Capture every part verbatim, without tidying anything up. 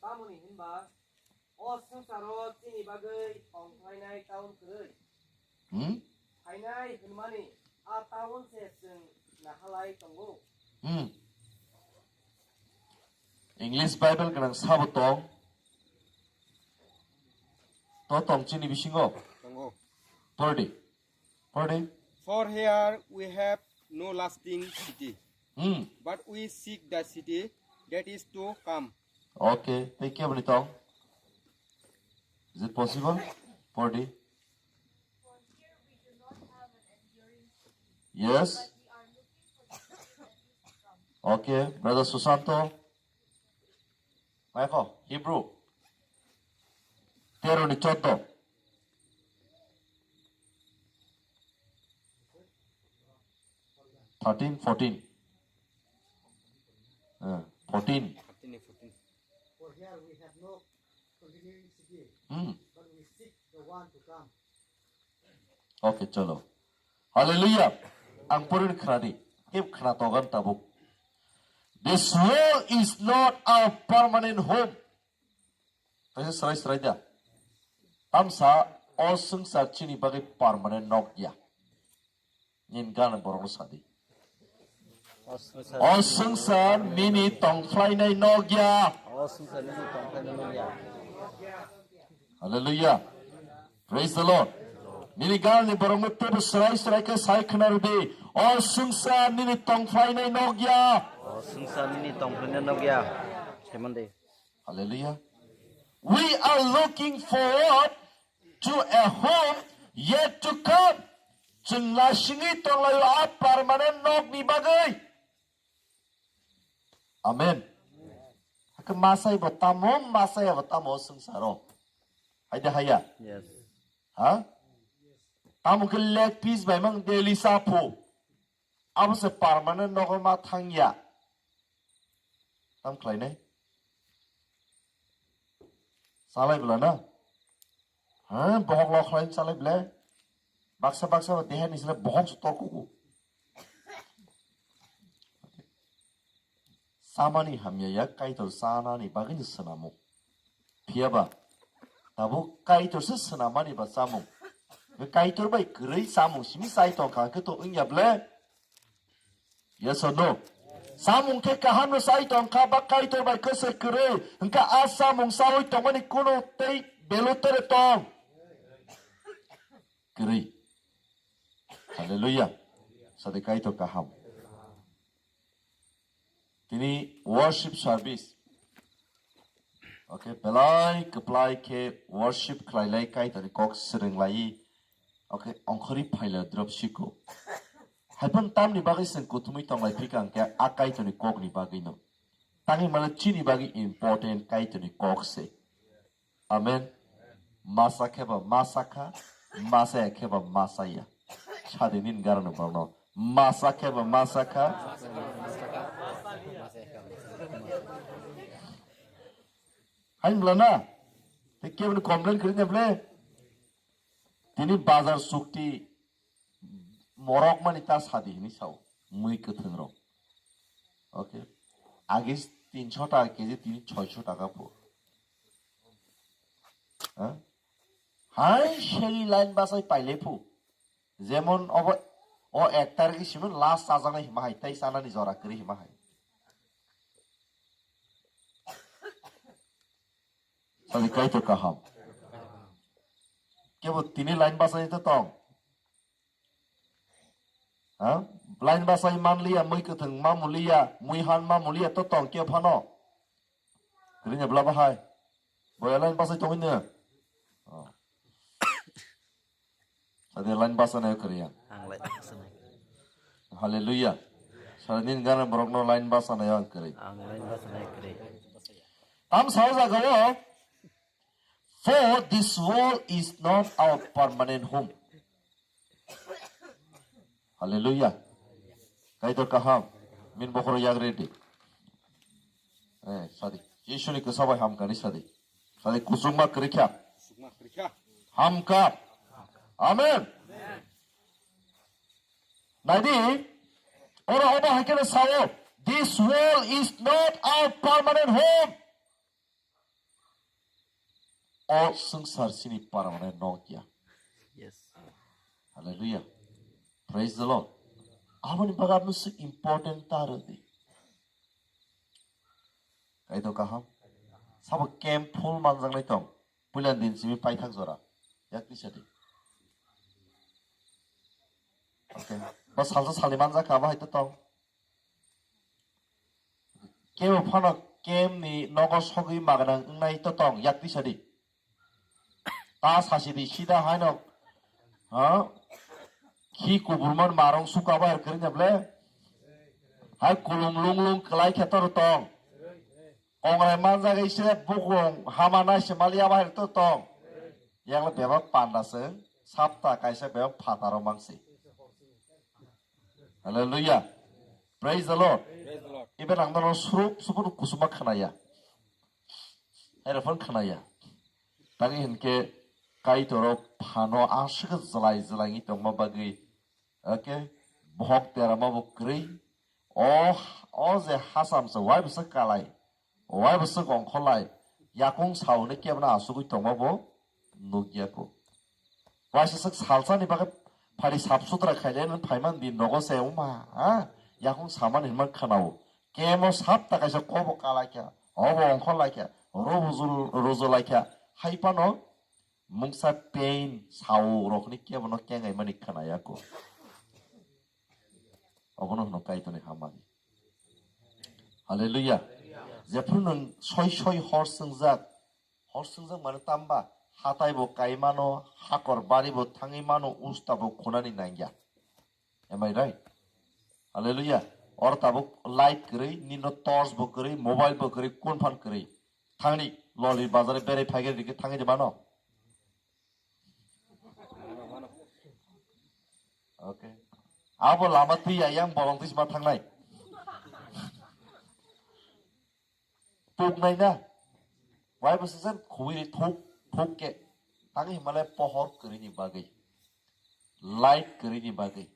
Tamoni hinba o swngcharo chini bagwi tongkhlainai taun kwrwi. Hmm? Phainai hwnmani a taun se chwng nahalai tongo. Hmm. English Bible gwnang sabo tong. To tong chini bisingo. Tongo. Pordi. Pordi. For here we have no lasting city, Hmm. but we seek the city that is to come. Okay. Thank you, Bonitong. Is it possible? Pordi. Yes. Okay, Brother Susanto. Maiko, Hebrew. Tero ni choddo. Thirteen, fourteen. Eh, fourteen. Thirteen, fourteen. For here we have no continuing city, Hmm. but we seek the one to come. Okay, chalo. Hallelujah. Ang pori khna di. Kep khna togan tabuk. This world is not our permanent home. Taisa srai srai da. Tamsa o swngchar chini bagwi permanent nok ya. Nin gan borok sadi. O swngchar nini tongphlainai nok ya. O swngchar nini tongphlainai nok ya. Hallelujah. Praise the Lord. Nini ganni borokno tebo srai srai khe sai khna rwdi. O swngchar nini tongphlainai nok ya. O swngchar nini tongphlainai nok ya. Hallelujah. We are looking forward to a home yet to come. Chwng lasingwi tonglaio a permanent nokni bagwi. Amen. Hakhe masai bo tamo, masai bo tamo swngcharo. Haide haya? Yes. Ha? Tamo khe leg piece bai mang daily sapho. Abo se permanent nogo ma thangya. Tam khlainai? Chalai bwla na? Ha, bohok lo khlai chalai bwle. Baksa baksa ba deha ni sile bohok se tor kuku. Samani hamya ya Kaitor sanani bagwi ni swnamo. Phiya ba, tabuk Kaitor se swnamani ba chamung. Kaitor bai kwrwi chamung simi chai tong kha khe to wngya bwle? Yes or no? Samung khe kaham no sai tong kha ba Kaitor bai kwsai kwrwi, hwnkhe a samung saui tongmani kuno tei belu tere tong? Kwrwi. Hallelujah. Sadi Kaitor kaham. Tini worship service. Okay, belai kwplai khe worship khlailai Kaitorni kok swrwnglai. Okay, ongkhorwi phaila drop siko. Haiphan tamni bagwi chwng kuthumwi tonglai phika hwnkhe a Kaitorni kokni bagwino. Tangwi mano chini bagwi important Kaitorni kok se. Amen. Masa khe ba masa kha, masa ya khe ba masa ya. Sadi nin garano borno. Masa khe ba masa kha. Hain bla na? Te kebni complain kri ne ble? Tini bazar sukti morok mani ta sadi hini sao. Mui kwthwng rok. Okay. Age tinsho taka keji, tini soisho taka pho. Ha? Hai seli line basai paile phu. Jemon obo o ek tarikh simon last chajaknai hima hai, tei chanani jora kwrwi hima hai. Sadi Kaitor kaham. Kebo tini line basai to tong. Ha? Line basai manliya, mui kwthwng mamuliya, mui han mamuliya to tong ke phano. Kwrwini bwla bahai. Boya line basai tongwi no. Oh. Sadi line basanai kwrwi ang. Ang line basanai. Hallelujah. Sadi nin gana borokno line basanai ang kwrwi. Ang line basanai kwrwi. Tam sao jagao. For this world is not our permanent home. Hallelujah. Kaitor kaham. Min bokhoro yagre di. Eh, sadi. Jisuni kwsa bai hamkani sadi. Sadi kusukma kwrwikha. Hamka. Amen. Naidi, oro obo hai khe sao, "This world is not our permanent home." O swngchar chini para mane nokya. Yes. Hallelujah. Praise the Lord. Aboni bagwi aboni se important ta rwdi. Kaitor kaham. Sabo camp full manjaknai tong. Puila din simi paithak jora. Yak tisa di. Okay. Bo salsa sali manjak ka bo hai to tong. Kebo phano camp ni nogo sogwi magnang wngnai to tong. Yak tisa di. Ta sasi di sida haino. Ha? Khi kuburman marong suka bayar kering ble. Hai kulung lung lung kelai khe tor tong. Kongrai manjak ise bukung hama nai se mali aba hai to tong. Yang le bebak panda se sapta kaisa bebak phataro mangsi. Hallelujah. Praise the Lord. Praise the Lord. Ibe nang no srup supur kusuma khanaya. Hai rafan khanaya. Tangi hinke Kaitor phano aswk jwlai jwlai tongma bagwi. Okay? Bohok terama bo kwrwi. O, o je hasam se wai bwswk kalai, wai bwswk ongkholai, yakung sauni kebna asugwi tongma bo nukya ko. Waisa swk salsani bagwi phari sap sutra khaile nang phaiman di nogo se wngma, ha? Yakung samani hinma khwnao. Kemo sapta kaisa kobo kalaikha, obo ongkhorlaikha, oro rujul-, rujulaikha, hai phano mungsa pain sao rokni kebono kengaimani khwnaya ko. Obono hwno Kaitorni hamari. Hallelujah. Jephru nwng soi soi hor swngjak, hor swngjak mane tamba, hatai bo kai mano, hakor bari bo thangwi mano, usta bo khunani nangya. Am I right? Hallelujah. Or tabuk light kwrwi, nino torch bo kwrwi, mobile bo kwrwi, kun phan kwrwi. Thangni loli bazar berai phaigwi rikhe thangwi de mano. Okay. Abo lama twi ya yang bolong twi sima thangnai. Puknai na. Wai bo sejak khubui thuk thuk ke. Tang Himalaya pohor kwrwi ni bagwi. Light kwrwi ni bagwi.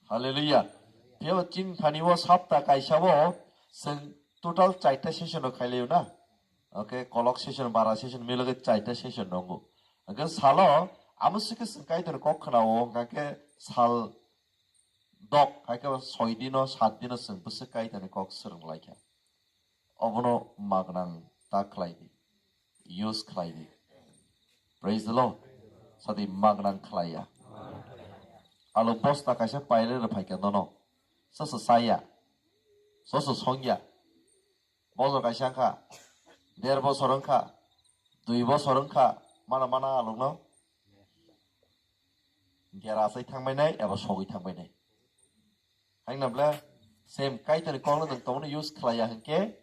Hallelujah. Phiya chin thani o sapta kaisa o seng total chaita session o khailai na. Okay, kolok session, bara session miloge chaita session nongo. Hwnkhe salo amo sike chwng Kaitor kok khna o, hwnkhe sal dok, hai khe soi dino, sat dino chwng bwswk Kaitorni kok swrwng lai kha. Obono magnang ta khlai di, use khlai di. Praise the Lord. Sadi magnang khlai ya. Alo bosta kaisa paile rw phai kha nono. Soso saya. Soso songya. Bosor kaisa wngkha, der bosor wngkha, dui bosor wngkha, mana mana alokno gera asai thangbainai eba sogwi thangbainai. Haino bwle same Kaitorni kokno nwng tongmani use khlaiya hinkhe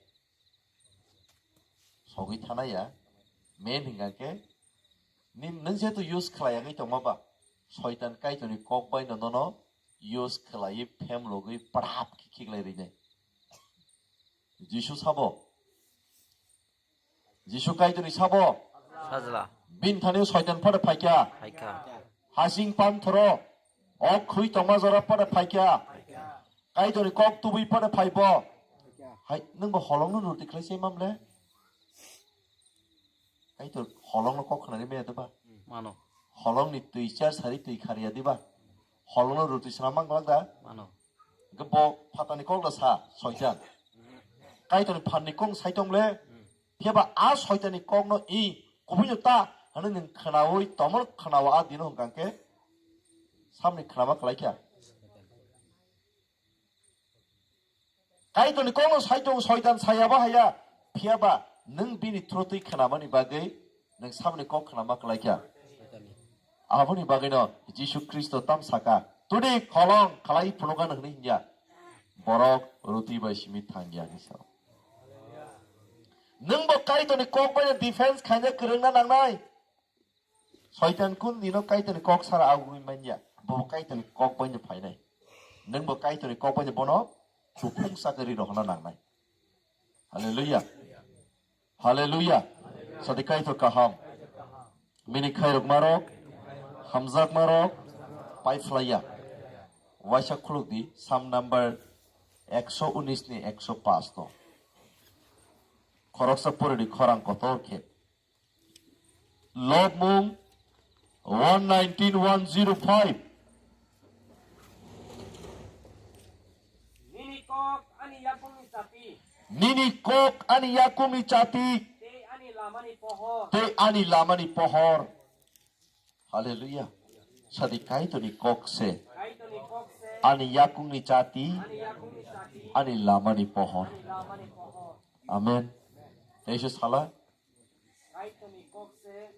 sogwi thanaiya. Main hinkha khe ni-, nwng jehetu use khlaiya wngwi tongma ba, Soitan Kaitorni kok baino nono use khlaiwi phemlogwi phrap khe khiklai rwnai. Jisu sabo. Jisu Kaitorni sabo. Sajla. Bini thani Soitan phade phaikha. Phaikha. Hasing panthoro. O khwi tongma jora phade phaikha. Phaikha. Kaitorni kok tubui phade phaibo. Phaikha. Hai, nwng bo holongno roti khlai se mamle? Kaitor holongno kok khnani maya deba? Mano. Holongni twi char sari twi khariya deba? Holongno roti swnam mang glak da? Mano. Hwnkhe bo phatani kok da sa, Soitan. Kaitorni phanni kok sai tong le? Phiya ba a Soitanni kokno i kubuino ta hwnwi nwng khnaui tomor khnawa a dino hwnkha khe samni khnama khlai kha. Kaitorni kokno sai tong Soitan saya ba haya, phiya ba nwng bini through twi khnamani bagwi nwng samni kok khnama khlai kha. Aboni bagwino Jisu Khristo tam saka, "Tudi kholong khlai phunukha," hwnwi hinya. Borok roti bai simi thangya hinwi sao. Nwng bo Kaitorni kok bai defense khaina kwrwngna nangnai. Soitan kun dino Kaitorni kok sara agugwi manya. Bo Kaitorni kok bai phainai. Nwng bo Kaitorni kok bai bono suphung sakari rohna nangnai. Hallelujah. Hallelujah. Sadi Kaitor kaham. Mini khairok marok, hamjak marok, pai phlaiya. Waisa khuluk di, Psalm number ekso unis ni ekso paanch no. Khoroksa pori di khorang kotor khe. Lobmung one nineteen one zero five. Nini kok ani yakungni chati. Nini kok ani yakungni chati. Tei ani lamani pohor. Tei ani lamani pohor. Hallelujah. Sadi Kaitorni kok se. Kaitorni kok se. Ani yakungni chati. Ani yakungni chati. Ani lamani pohor. Ani lamani pohor. Amen. Teisa sala. Kaitorni kok se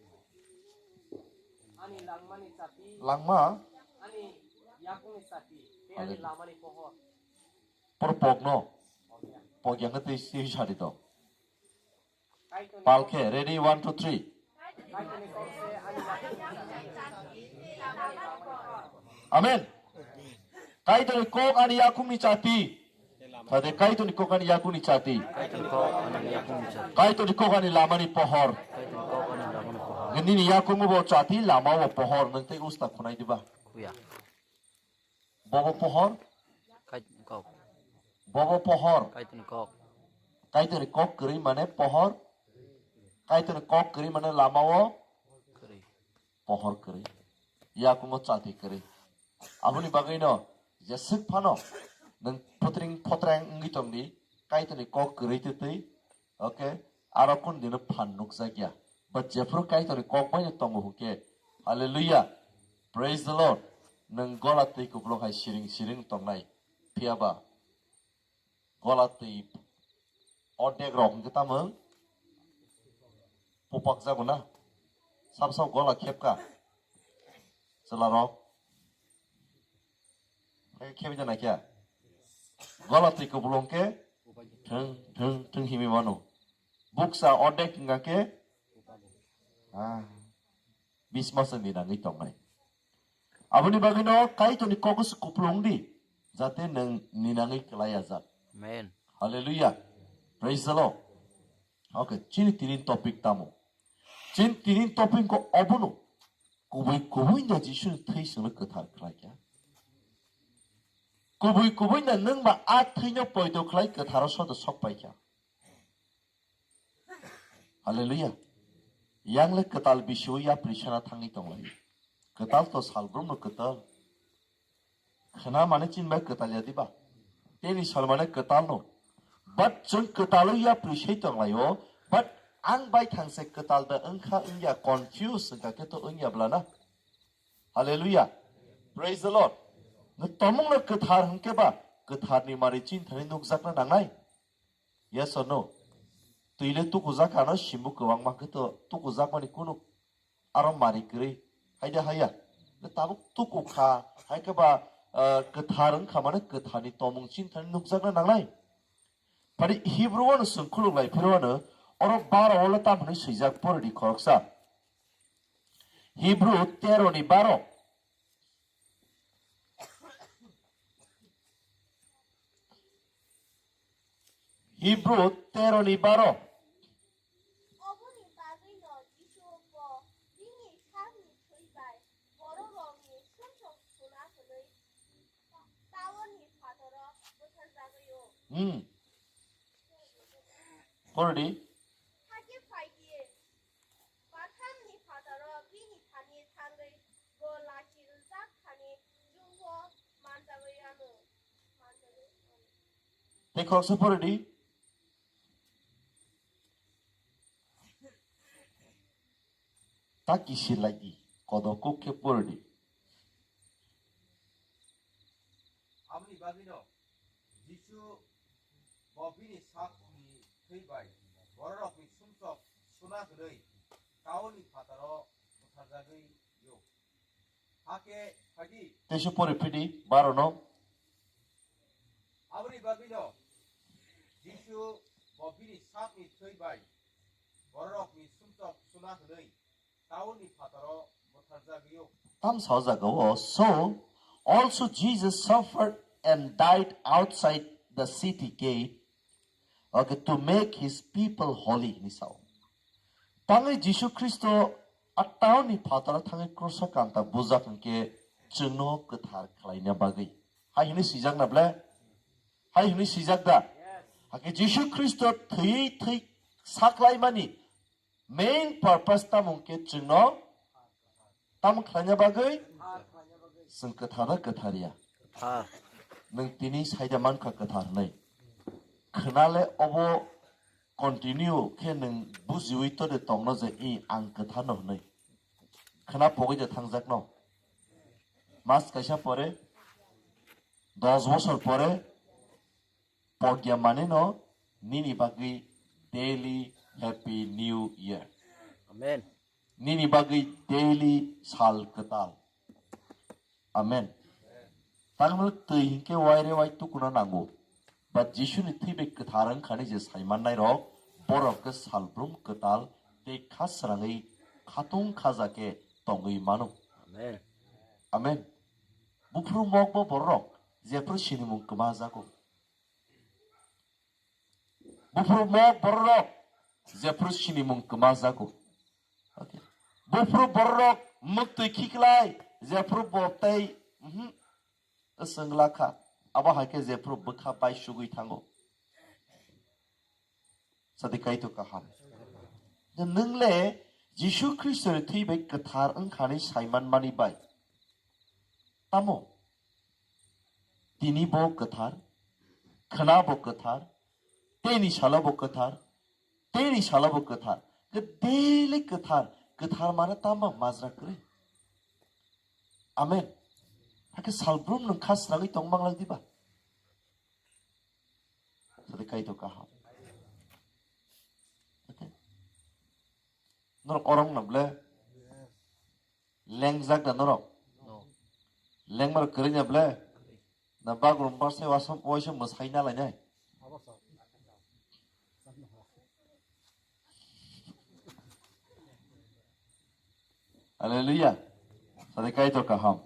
ani langmani chati. Langma? Ani yakungni chati. Tei ani Hallelujah. Lamani pohor. Por pokno. Pokya. Pokya nge tei si sari to. Kaitorni Palke, ready, one, two, three. Kaitorni kok se ani yakungni chati. Amen. Kaitorni kok ani yakungni chati. Tade Kaitorni kok ani yakungni chati. Kaitorni kok ani yakungni chati. Kaitorni kok ani lamani pohor. Kaitorni kok ani lamani pohor. Nini yakungo bo chati, lama bo pohor, nang tei usta khunai diba. Kuya. Bobo pohor. Kaitorni kok. Bobo pohor. Kaitorni kok. Kaitorni kok kwrwi mane pohor. Kaitorni kok kwrwi mane lama o. Kwrwi. Pohor kwrwi, yakungo chati kwrwi. Aboni bagwino jeswk phano nwng phutreng photreng wngwi tongdi, Kaitorni kok kwrwi twi twi, okay, aro kun dino phan nukjakya. But jephuru Kaitorni kok baino tongo hwnkhe, hallelujah, praise the Lord, nwng gola twi kupulung hai siring siring tongnai, phiyaba gola twi ordek rok hwnkhe tamo pupak jago na. Sab sab gola khepka. Chwla rok. Khepjana kya? Gola twi kupulung khe thung thung thung himi mano. Buksa ordek hwnkha khe, ah, bismasa ni nangwi tongnai. Aboni bagwino Kaitorni kok se kupulung di, jate nwng ninangwi kwlai ajak. Amen. Hallelujah. Praise the Lord. Okay, chini tinin topic tamo? Chini tinin topic ko obono. Kubui kubui da Jisuni thwi sengno kwthar khlai kha. Kubui kubui da nwng ba a thwino poito khlai kwtharo sodo sok pai kha. Hallelujah. Yang le kwtal bisiwi yapri sana thangwi tonglai. Kwtal to salbrumno kwtal. Khna mane chin bai kwtal ya diba? Teni sal mane kwtal no. But chwng kwtalo yapri sei tonglai o. But ang bai thangse kwtal da wngkha wngya confuse wngkha khe to wngya bla na. Hallelujah. Praise the Lord. Nw tomung no kwthar hwnkhe ba kwtharni mari chin thani nukjakna nangnai. Yes or no? Twi le tukujak ano simbo kwbangma khe to tukujak mani kunu aro mari kwrwi. Haide haya. Le tabuk tuku kha. Hai khe ba, ah, kwthar wng kha mane kwtharni tomung chin thani nukjakna nangnai. Phari Hebrew ano chwng khuluk lai phiro ano oro baro o le tam hwnwi swijak pori di khoroksa. Hebrew tero ni baro. Hebrew tero ni baro. Oboni bagwino Jisu bo bini sakni thwi bai bororokni sumsok suna hwnwi taunni phataro bwtharjagwi-o. Hmm. Pordi. Hakhe phai di. Bathamni phataro bini thani thangwi bo lachi rwjak thani chwngbo manjagwi ano. Manjagwi ano. Tei khoroksa pordi. Ta kisir lai di. Kodok kuk khe pordi. Aboni bagwino Jisu bo bini sakni thwi bai bororokni sumsok suna hwnwi taunni phataro butharjagwi-o. Hakhe phaidi. Teisa pori phidi, baro no. Aboni bagwino Jisu bo bini sakni thwi bai bororokni sumsok suna hwnwi taunni phataro butharjagwi-o. Tam sa o jaga o, so also Jesus suffered and died outside the city gate, okay, to make his people holy, hinwi sa o. Tangwi Jisu Khristo a taunni phataro thangwi krusa kanta bujak hwnkhe chwngno kwthar khlaina bagwi. Hai hwnwi swijak na ble? Hai hwnwi swijak da? Hakhe Jisu Khristo thwiwi thwi saklaimani Main purpose tamo hwnkhe chwngno tamo khlaina bagwi? Chwng kwthar da kwthar ya? Kwthar. Nwng tini saida mankha kwthar hwnwi. Khwnale obo continue khe nwng bujiwi tode tongno je i ang kwtharno hwnwi. Khwna pogwi de thangjakno. Mas kaisa pore, dos bosor pore, pogya maneno nini bagwi daily Happy New Year. Amen. Nini bagwi daily sal kwtal. Amen. Tangno twi hinkhe waire wai tukuna nango. Ba Jisuni thwi bai kwthar wngkhani je saimannai rok, borok khe salbrum kwtal tei kha srangwi khatung khaja khe tongwi mano. Amen. Amen. Buphuru mokbo bororok jephuru sinimung kwma jago. Buphuru mok bororok jephuru sinimung kwma jago. Okay. Buphuru bororok muktwi khiklai jephuru bo tei, mhm, swngla kha. Abo hai khe jephuru bwkha bai sugwi thango. Sadi Kaitor kaham. Nwng le Jisu Khristoni thwi bai kwthar wngkhani saimanmani bai. Tamo? Tini bo kwthar, khwna bo kwthar, tei ni salo bo kwthar, tei ni salo bo kwthar. Khe daily kwthar, kwthar mane tamo majra kwrwi. Amen. Hakhe salbrum nwng kha srangwi tong manglak diba? Sadi Kaitor kaham. Okay. Norok orong na ble? Lengjak da norok? No. Lengmar kwrwi na ble? Na bagrum bar sai waisa mwsai na lainai? Hallelujah. Sadi Kaitor kaham.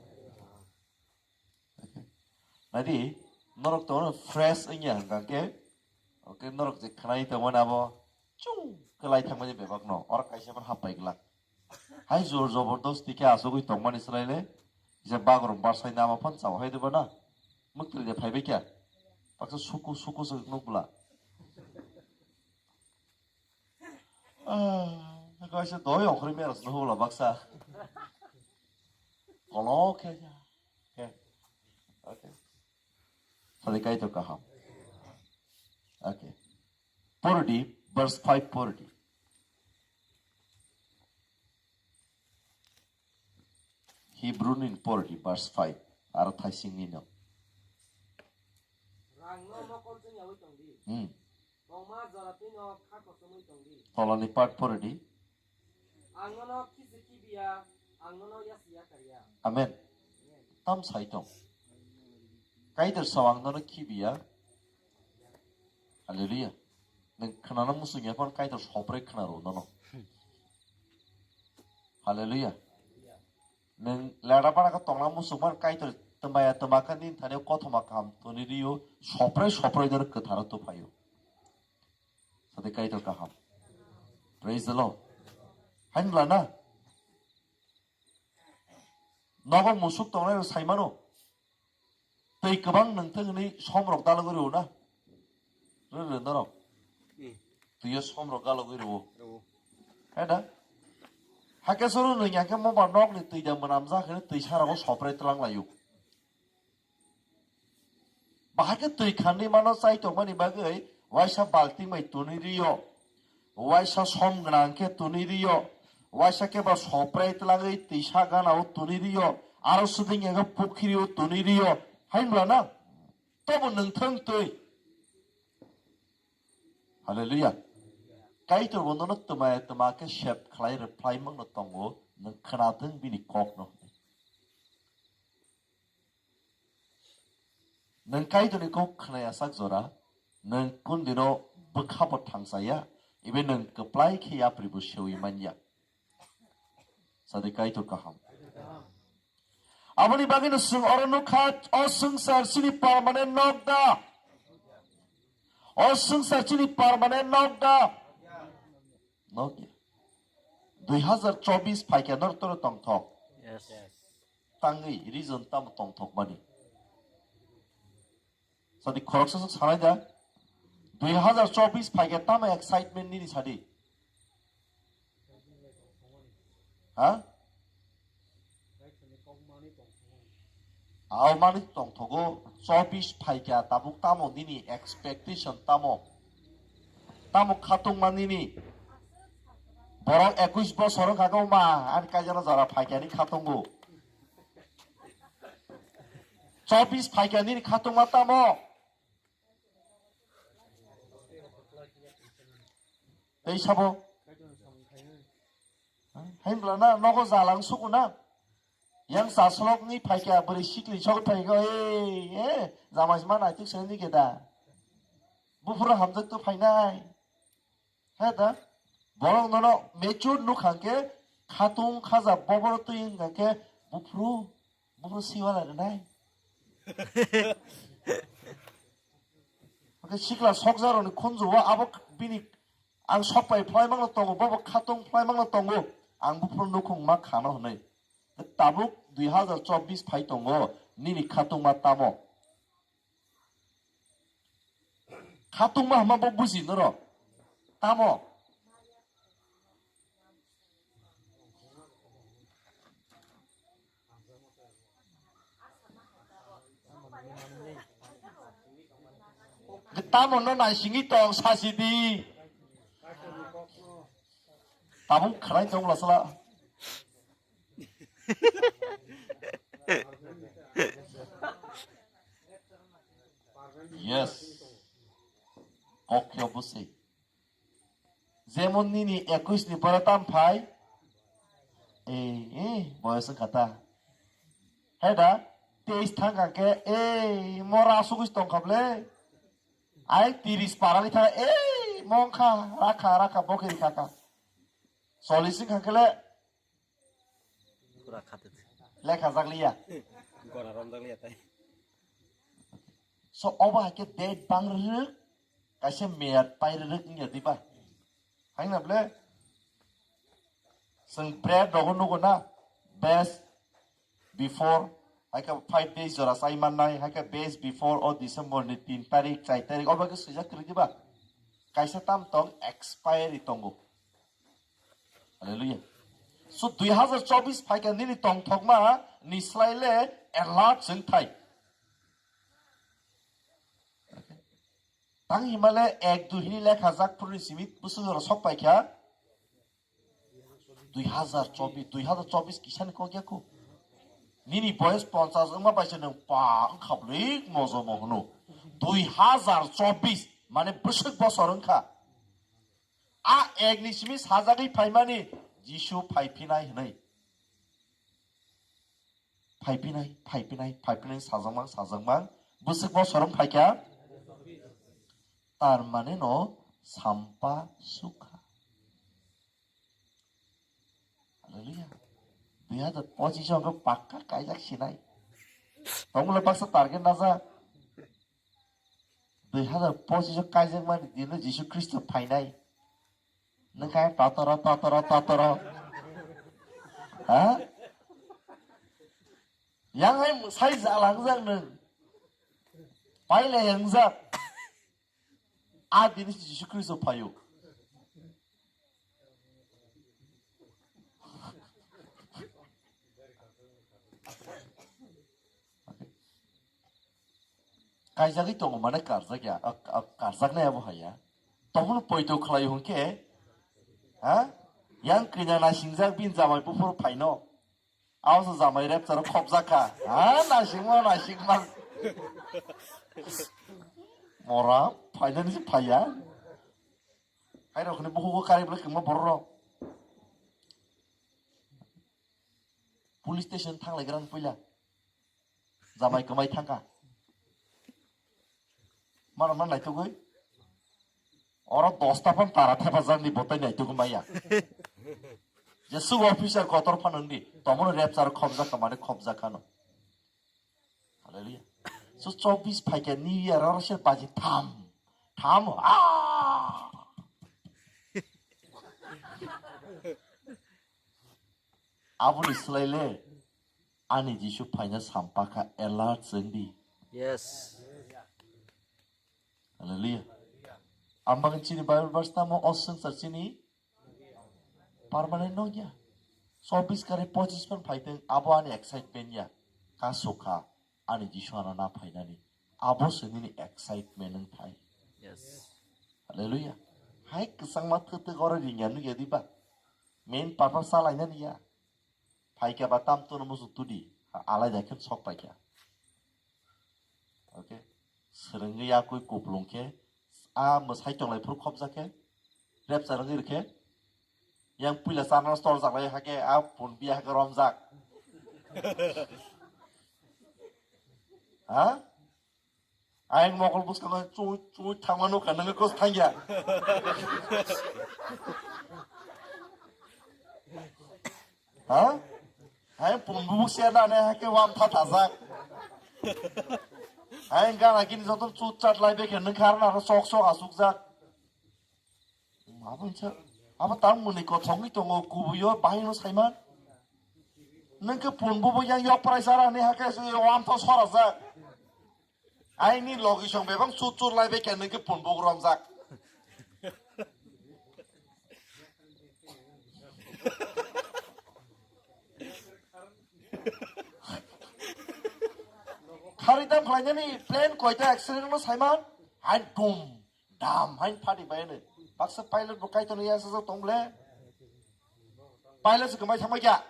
Nadi, norok to fresh wngya hwnkha khe, okay, norok je khwnai tongmani abo chung kwlai thangmani bebak no, oro kaisa phano happai glak. Hai jor jobordosti khe asugwi tongmani swlaile, je bagrum barsai nama phan chao hai deba na, muktri de phaibai kya, baksa suku suku se nuk bla. Ah, kaisa doi okhri meras no hula baksa. Kolo khe ya. Khe. Okay. Sadi Kaitor kaham. Okay. Pordi, verse five pordi. Hebrew ni pordi, verse five. Aro thaising ni no. Rangno mokol chwngyawi tongdi. Hmm. Bongma joratwino kha kochomwi tongdi. Tolani part pordi. Ang nono khisi khibiya, ang nono yasi yakarya. Amen. Amen. Tam sai tong. Kaitor sao ang nono khibiya. Hallelujah. Nwng khwnana muchungya phano Kaitor sopre khwnaro nono. Hallelujah. Nwng lera bana khe tongna muchung phano Kaitor twmaya twma khe nini thani kothoma kaham toni rio, sopre sopre nono kwtharo tuphaio. Sadi Kaitor kaham. Praise the Lord. Hain bla na? Nogo musuk tongnai rok sai mano. Twi kwbang nwng thwngni somrok dalogwi rw na. Rw rw norok. Hmm. Twiyo somrok galogwi rw. Rw. Hai da? Hakhe soro nwng yakhe moba nokni twi da mwnam ja khwna twi sarago sopre tlang laio. Bahai khe twi khanwi mano chai tongmani bagwi waisa balting bai tuni rio, waisa som gwnang khe tuni rio, waisa khe ba soprai twlangwi twisa gana o tuni rio, aro swding ego pukhiri o tuni rio, hai wngla na? Tobo nwng thwng twi. Hallelujah. Kaitor bo nono twmaya twma khe sep khlai rwphlai mangno tongo, nwng khwnathwng bini kokno. Nwng Kaitorni kok khwnaya sak jora, nwng kundino bwkhabo thangchaya, ibe nwng kwplai khe yapribo sewi manya. Sadi Kaitor kaham. Aboni bagwino chwng oro nukha, o swngchar chini permanent nok da? O swngchar chini permanent nok da? Nok ya. Dui hazar chobis phaikha nor toro tongthok. Yes. Tangwi reason tamo tongthokmani. Sadi khoroksa swk sanai da. Dui hazar chobis phaikhe tamo excitement nini sadi. Ha? Aw mani tongthogo, chobis phaikha, tabuk tamo nini expectation tamo? Tamo khatungma nini? Borok ekush bosor wngkha khe ma, ani kaijana jora phaikha ni khatungo. Chobis phaikha nini khatungma tamo? Tei sabo? Haimbla na nogo jalang suku na. Yang chaslok ni phaikha bwrwi sikli sok phaikha, "Ei, eh, jamai ma naituk se ni geda. Buphuru hamjak to phainai." He da? Borok nono mature nuk hangke khatung khaja boboro twi hwnkha khe buphuru, buphuru siwala rwnai. Hwnkhe sikla sokjakrokni khunju o abo bini ang sokpai phlai mangno tongo, bobo khatung phlai mangno tongo. Ang buphuru nukhung ma khano hwnwi. Tabuk dui hazar chobis phai tongo, nini khatungma tamo? Khatungma hwnma bo buji norok. Tamo? Tamo no naisingwi tong sasi di. Tabuk khwlai tong lasla. Yes. Kok khe oboswi. Jemon nini ekush ni pore tam phai. Ei, ei, boyos wngkha ta. He da, teis thangkha khe, ei, mora asugwi tongkha ble. Ai, tiris parani thang, ei, mongkha, rakha, rakha, bokhe rikha kha. Chollis wngkha khe le, Pura khatit. Lekha jakliya. Gora romjakliya tai. So, obo hai khe date bang rwrwk, kaisa meyad pai rwrwk wngya diba? Haino ble, chwng bread rogo nugo na, best before, hai khe five days jora chai mannai, hai khe best before o December ni tin tarik, char tarik, obo khe swijak kwrwi diba? Kaisa tam tong expiry tongo. Hallelujah. So, dui hazar chobis phaikha nini tongthokma ni slai le alert chwng thai. Tang himale ek dui hini lekha jak phuruni simi bwswk jora sok paikha. Dui hazar chobis, dui hazar chobis kisani kok ya ko. Nini boyes ponchas wngma bai se nwng pa wngkha bwlwi mojomo hwno. Dui hazar chobis mane bwswk bosor wngkha. A ek ni simi sajagwi phaimani Jisu phaiphinai hwnwi. Phaiphinai, phaiphinai, phaiphinai sajakmang, sajakmang. Bwswk bosor wng phaikha. Tar mane no sampa sukha. Hallelujah. Dui hazar pochis o hwnkhe pakka kaijak sinai. Tongmole baksa target najak. Dui hazar pochis o kaijakmani dino Jisu Khristo phainai. Nwkha totoro, totoro, totoro. Ha? Yang hai mwsai jalangjak nwng. Pailai yangjak. A dini Jisu Khristo phaio. Kaijagwi tongo mane karjak ya, a, a, karjaknai abo hai ya. Tongmani poito khlai hwnkhe, ha? Yang kanya na singjak bin jamai buphuru phaino. Abo se jamai rapture o khopjak kha. Ha, naisingma, naisingma. Mora, phainani se phaiya. Hai rok ni bukugo kari bwlai kwma borok rok. Police station thang lai gra puila. Jamai kwmai thangkha. Mano man naitugwi. Oro dosta phan tara thepa jangni botai naitugwi maya. Je sub officer kotor phan wngdi. Tomono rapture khopjak kha mane khopjak khano. Hallelujah. So chobis phaikha New Year oro se baji tham. Tham. Ah! Aboni slai le ani Jisu phaina sampakha, alert chwng di. Yes. Hallelujah. Ang bagwi chini Bible verse tamo o swngchar chini permanent nokya. Chobbish kari pochis phan phaiteng, abo ani excitement ya. Kasukha ani Jisu ano na phainani. Abo se nini excitement wng phai. Yes. Hallelujah. Hai kwchangma thwk thwk oro ringya nukya diba? Main purpose chalainani ya. Phaikha ba tam tono muchung tudi. Alaida khe sok paikha. Okay. Swrwngwi yakwi kuplung khe, a mwsai tonglai phuru khopjak khe, rapture wngwi rwkhe, yang puila chana storjak lai hakhe, a pun biya hakhe romjak. Ha? Ayang mokol bwskango chu, chu thangma nukha, nangwi kos thangya. Ha? Hai pumbu se da ne hake wam tha thajak. Hai gana gini joto chut chat lai be khe nang khar na sok sok asuk jak. Abo insa, abo tam muni ko thongwi tongo kubuyo bahino saiman. Nang ke pumbu bo yang yok prai sara ne hake se wam tha sora jak. Aini logi song bebang chut chut lai be khe nang ke pumbu romjak. Khari dam khlainani plane koita accident no saiman, hai dum dam hai phadi bai ne. Baksa pilot bo kaito no yasa tong le. Pilot se kwmai thangma kya?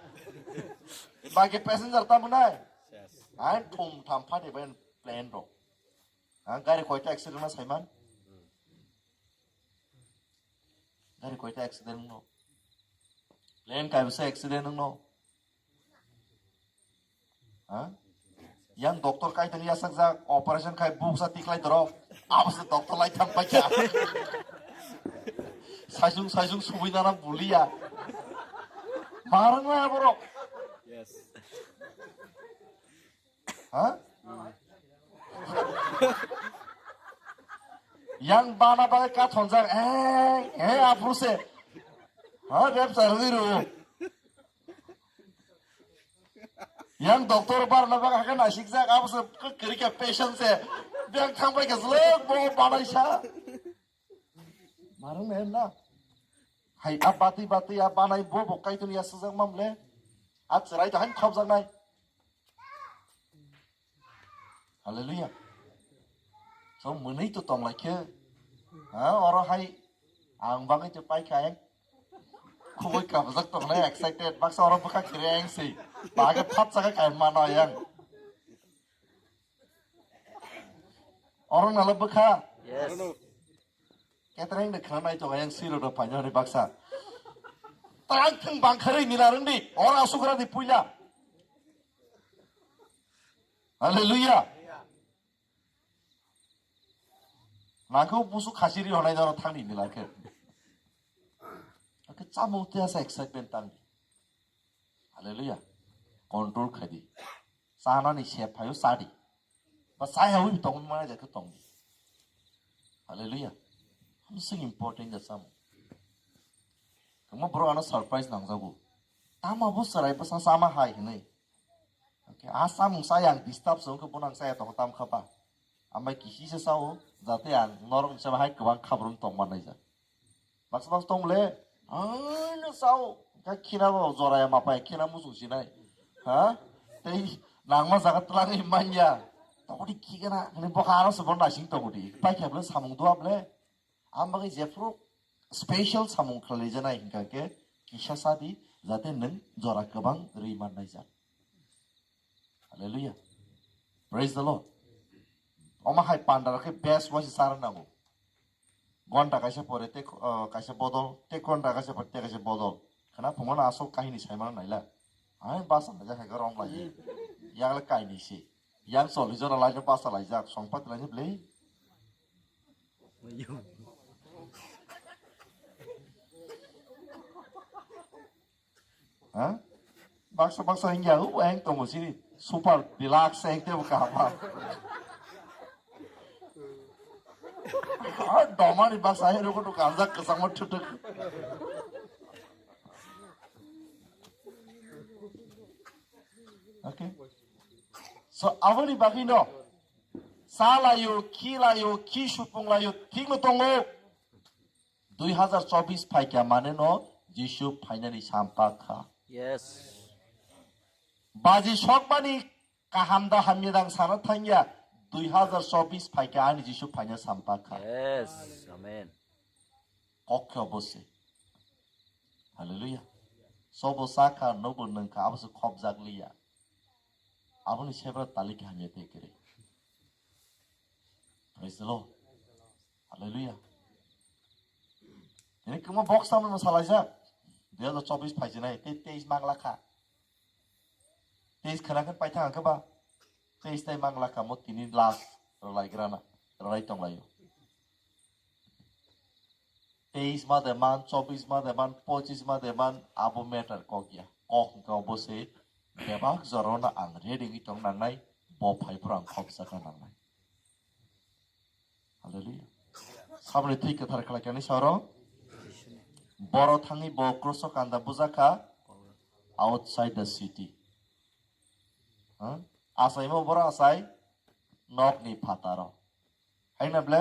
Bagi passenger tam nai. Hai thum tham phadi bai plane ro. Ha, gari koita accident no saiman. Gari koita accident no. Plane kaisa accident no. Ha? Yang doctor kaitang yasakjak operation khai buksa tiklai dorok. Abose doctor lai thang paikha. Saisung saisung subui nana bulia. Marang lai borok. Yes. Ha? Yang bana bagwi kathonjak, eh, eh, aphuru se. Ha, rep sarwi ru. Yang doctor barna bagwi hakhe naisikjak, abo se kwrwi khe patient se. Biyang thangbai khe slok bo banaisa. Marung ne na. Hai a bati bati a banai bo bo kaitor ya sujak mamle. A chwrai to han khobjak nai. Hallelujah. So mwnwi to tong lai khe. Ha, oro hai ang bagwi to pai kha ang. Khubui kabjak tong nai excited. Baksa oro bwkha khere ang sei. Bage phat chaka kai mano yang. Oro nalo bwkha. Yes. Ketereng de khana nai to yang siro do paino ni baksa. Tang thang bang khere ni larung di. Oro asukra di puila. Hallelujah. Nangkhe busu khasi ri honai doro thangni nila khe. Akhe chamung te asa excitement tangdi. Hallelujah. Control khadi. Chanani sep phayo chadi. Ba chai hawi tong mana jakhe tongdi. Hallelujah. Hamsing important da chamung. Kamo bro ano surprise nangjago. Tama bo chwrai bwsa chama hai hinwi. Okay, a samung sa yang disturb se wngkhe bono ang chaya tongo tam kha ba. Ambai kisi se sao, jate ang norok ni sabo hai kwbang khabrung tong manai ja. Baksa baksa tong le, ano sao, ka khina bo joraya mapai khina musung sinai. Ha? Tei nangma jaga twlangwi manya. Tongodi khigana, hwnwi bokha aro se bo naising tongodi. Pai khe bole samung dua bole. Ang bagwi jephuru special samung khlaijanai hinkha khe kisa sadi jate nwng jora kwbang rwi mannai jak. Hallelujah. Praise the Lord. Omo hai pandar khe best waisa chara nango. Gonta kaisa pore te, ah, kaisa bodol, te gonta kaisa pore te kaisa bodol. Khana phungmano asol kahini saimano naila. Hai basa naijak hai rom lai. Yagle kaini se. Yang chollish jona lai basa laijak, songpati lai blei. Ha? Baksa baksa hingya, u eng tongo sini. Super deluxe eng tebo kaham. Ha, domani baksa hero kono kanjak kesang mo thutuk. Okay. So, aboni bagwi no, salayo, khilayo, khi supunglayo, thikno tongo. Dui hazar chobis phaikha mane no Jisu phainani sampakha. Yes. Baji sokmani kaham da hamya dang sana thangya, dui hazar chobis phaikha ani Jisu phaina sampakha. Yes. Amen. Kokhe obose. Hallelujah. Sobo sakha, nobo nungkha, abose khobjak liya. Aboni sebra tali hamya te kere. Praise the Lord. Hallelujah. Ini kuma box tamo salaijak. Dui hazar chobis phaijinai, te teis mangla kha. Teis khwna khe paithak hwnkhe ba, teis tai mangla kha mo tini last rwlai grana, rwlai tonglaio. Teis ma de man, chobis ma de man, pochis ma de man, abo matter kok ya. Kok hwnkhe obo se bebak jorano ang ready wngwi tong nangnai, bo phai phuru ang khobjakna nangnai. Hallelujah. Saboni thwi kwthar khlai kani saro. Boro thangwi bo cross o kanda bujak kha outside the city. Ha? Achaimo boro achai nokni phataro. Haina ble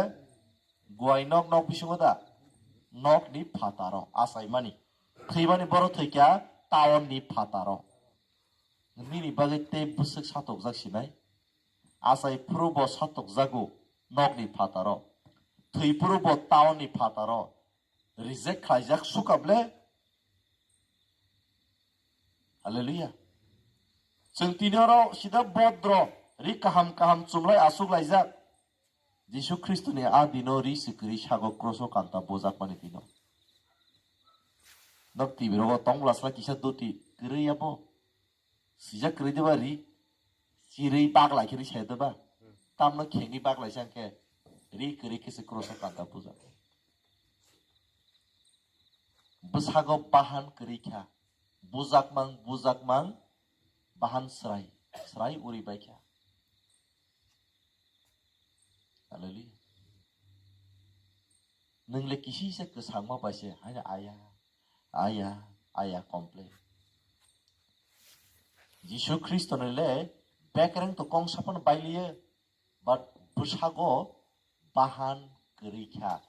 guai nok nok bisingo da nokni phataro achaimani. Thwimani boro thwikha town ni phataro. Nini bagwi tei bwswk satokjak sinai. Achai phuru bo satokjago nokni phataro. Thwi phuru bo town ni phataro. Reject khlaijak sukable. Hallelujah. Chwng tini oro sida bodro ri kaham kaham chumlai asuk laijak. Jisu Khristoni a dino ri se kwrwi sago cross o kanta bojakmani dino. Nok T V rogo tong bwla sla kisa doti kwrwi abo. Sijak kwrwi diba ri. Chirwi baglai khe ri sai diba. Tamno khengwi baglai sang khe ri kwrwi khe se cross o kanta bujak. Bwsago bahan kwrwi kha. Bujakmang, bujakmang, bahan srai, srai uri bai kha. Hallelujah. Nwng le kisi se kwsangma bai se, haino aya, aya, aya complain. Jisu Khristo ni le bekreng to kong sapan bailiye, but bwsago bahan kwrwi kha,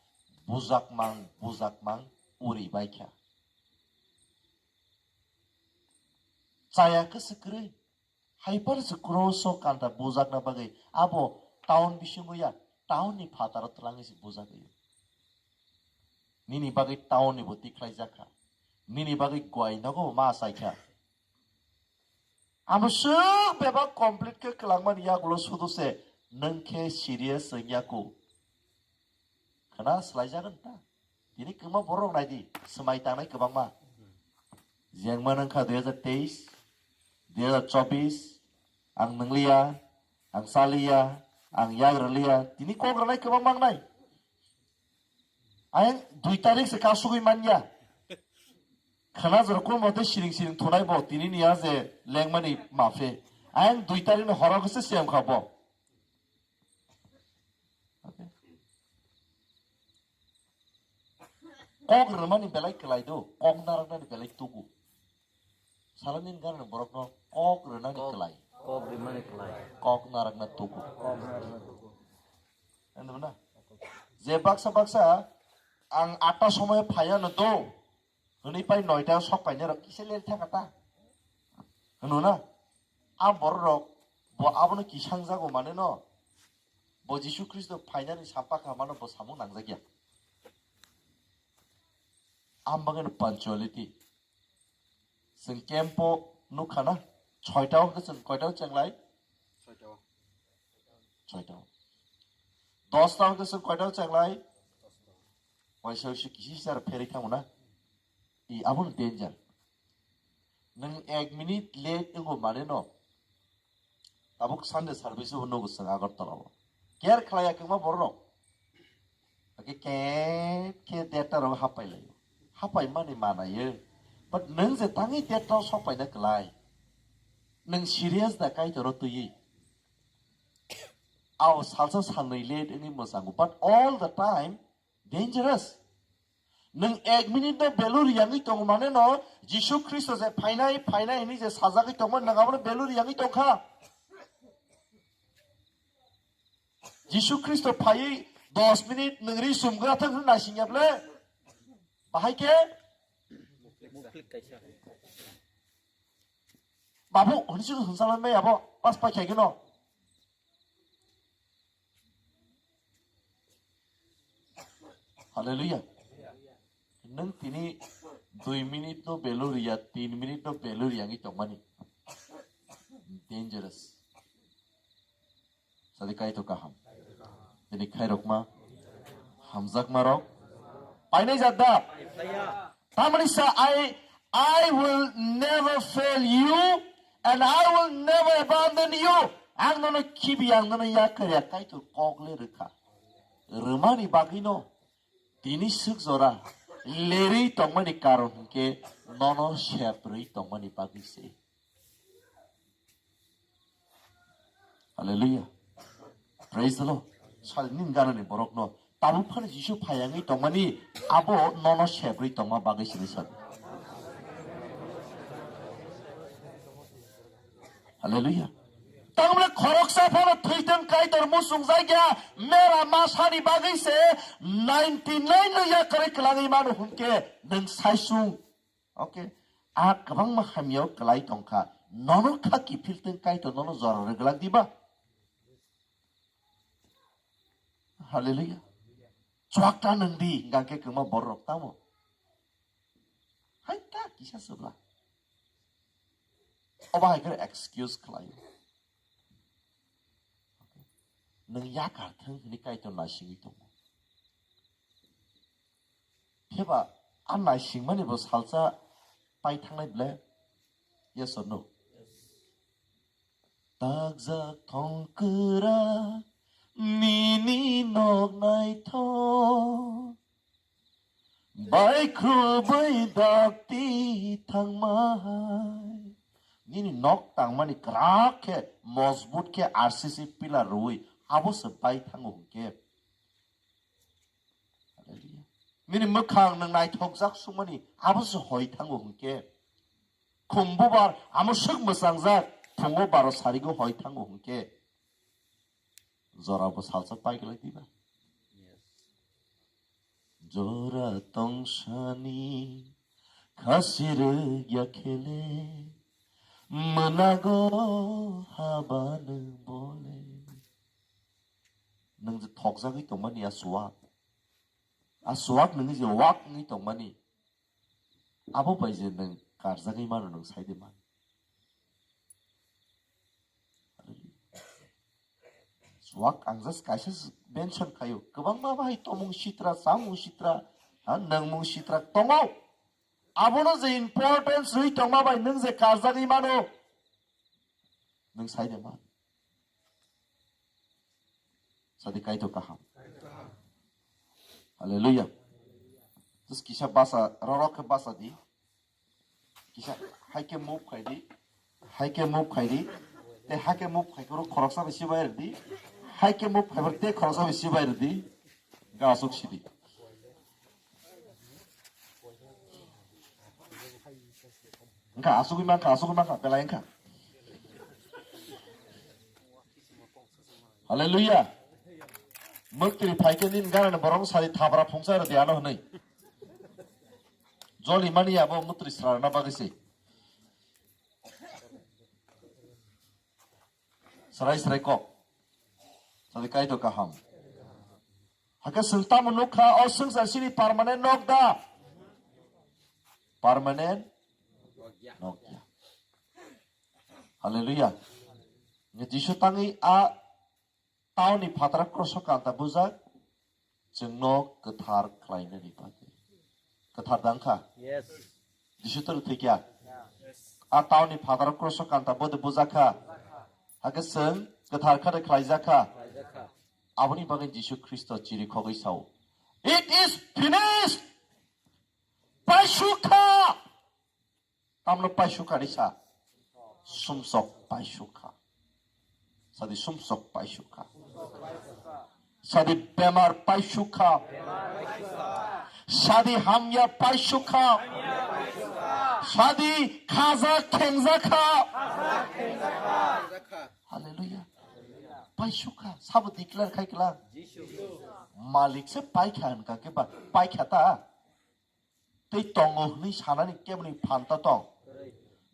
bujakmang, bujakmang uri bai kha. Chaya khe se kwrwi, Hai phano se cross o kanta bujakna bagwi abo town bisingo ya, town ni phataro twlangwi se bujagwi. Nini bagwi town ni bo tikhlai jakha. Nini bagwi guai nogo ma achaikha. Amo swk bebak complete khe kwlangmani yagulo sudu se nwng khe serious wngya kho. Khna swlaijagan ta. Tini kwbangma borok nai di, swmai tangnai kwbangma. Jengma nang kha dui hazar teis, dui hazar chobis, ang nwngliya, ang chaliya, ang yak rwliya, tini kok rwnai kwbangma wngnai. Ayang dui tarik se kasugwi manya. Khana jora kun mote siring siring thunai bo, tini niya je lengmani maphe. Ayang dui tarik ni horo khe se siyam kha bo. Okay. Kok rwmani belai kwlai do, kok narwknani belai tugu. Salani gana borokno kok rwnani Kok, kwlai. Kok rwmani kwlai. Kok narwkna tugu. Kok narwkna tugu. Ano na? Je baksa baksa ang atta somoy phaiya no do. Hwnwi pai noita sok painai rok kisa ler thaka ta. Hwno na? A borok rok bo abono kisang jago mane no. Bo Jisu Khristo phainani sampakha mano bo samung nangjakya. Am bagwi no punctuality. Chwng camp o nukha na. Soita o hwnkhe chwng koita o chenglai? Soita o. Soita o. Dosta o hwnkhe chwng koita o chenglai? Waisa waisa kisi sar pherwi thango na. I, abono danger. Nwng ek minute late wngo mane no. Tabuk Sunday service bo nugo chwng Agartala o. Care khlaiya kwbangma borok rok. Ake ket ket deta rok hapai laio. Hapai mani manayo. But nwng je tangwi deta rok sok paina kwlai. Nwng serious da Kaitor o twiwi. Ao salsa salnwi late wngwi mwchango. But all the time dangerous. Nwng ek minute no belur yangwi tongo mane no, Jisu Khristo je phainai, phainai hwnwi je sajagwi tongma, nwng abono belur yangwi tongkha. Jisu Khristo phaiwi dos minute nwng ri sumgra thang hwnwi naisingya ble. Bahai khe? Muklik kaisa. Babu, hwnwi se hwnsalai maya bo, pass pai khaikhe no. Hallelujah. Nwng tini dui minute no value riya, tin minute no value riya wngwi tongmani. Dangerous. Sadi Kaitor kaham. Tini khairokma, hamjakma rok. Painai jat da? Tamani sa, I, I will never fail you and I will never abandon you. Ang nono khibi, ang nono yakarya, Kaitor kok le rwkha. Rwmani bagwi no tini swk jora lerwi tongmani karon hwnkhe nono seprwi tongmani bagwi se. Hallelujah. Praise the Lord. Sal nin ganani borok no tabuk phano Jisu phayangwi tongmani abo nono seprwi tongma bagwi sini sal. Hallelujah. Tamle khoroksa phano thwitwng Kaitor muchung jakya mera masani bagwi se ninety nine no yakarwi kwlangwi mano hwnkhe nwng saisung. Okay. A kwbangma hamya o kwlai tongkha. Nono kha kiphiltwng Kaitor nono jora rwglak diba? Hallelujah. Chuak ta nwng di, hingkha khe kwma borok tamo. Hai ta kisa swbla. Obo hai khe excuse khlai. Nwng yakar thwng hwnwi Kaitor naisingwi tongo. Phiya ba a naisingmani bo salsa pai thangnai ble? Yes or no? Takjak thongkwrak nini nok naithok, baikhrubai dakti thangmahai. Nini nok tangmani kwrak khe, mojbut khe R C C pillar rwui abo se pai thango hwnkhe. Hallelujah. Nini mwkhang nwng naithokjak sukmani abo se hoi thango hwnkhe. Khum bubar amo swk mwchangjak phungo baro sarigo hoi thango hwnkhe. Jora bo salsa pai glak diba? Jora tongsani khasi rwgya khele, mwnago habano bole. Nwng je thokjagwi tongmani a chuwak, a chuwak nwng je wak wngwi tongmani, abo bai je nwng karjagwi mano, nwng sai de man. Chuwak ang just kaisa mention khaio, kwbangma bahai tomung sitra, chamung sitra, ha, nangmung sitra tongo. Abono je importance rwi tongma bai nwng je karjagwi mano, nwng sai de man. Sadi Kaitor kaham. Hallelujah. Just kisa basa, rorok khe basa di. Kisa hai khe move khai di. Hai khe move khai di. Te hai khe move khai khe khoroksa bai sibai rw di. Hai khe move khai te khoroksa bai sibai rw di. Ga asuk sidi. Wngkha, asugwi mankha, asugwi mankha, belai wngkha. Hallelujah. Mwktwi phaikhe nini ganani borok sari thabra phungsa rwdi ano hwnwi. Joli mani abo mwktwi srarna bagwi se. Srai srai kok. Sadi Kaitor kaham. Hakhe chwng tamo nukha, o swngchar sini permanent nok da? Permanent nok ya. Hallelujah. Jisu tangwi a tauni phatara kroso kanta bujak. Chwngno kwthar khlainani bagwi. Kwthar dang kha? Yes. Jisu toro thwikya? Yes. A tauni phataro kroso kanta bode bujakha? Hakhe chwng kwthar khade khlaijakha? Khlaijakha. Aboni bagwi Jisu Khristo chiri khogwi sao, "It is finished!" Paisukha! Tamno paisukha ni sa? Sumsok paisukha. Sadi sumsok paisukha. Sadi bemar paisukha. Sadi hamya paisukha. Sadi khaja khengjakha. Hallelujah. Paisukha. Sabo declare khai kla. Malik se paikha hwnka khe ba paikha ta. Tei tongo hwnwi sanani keboni phan ta tong?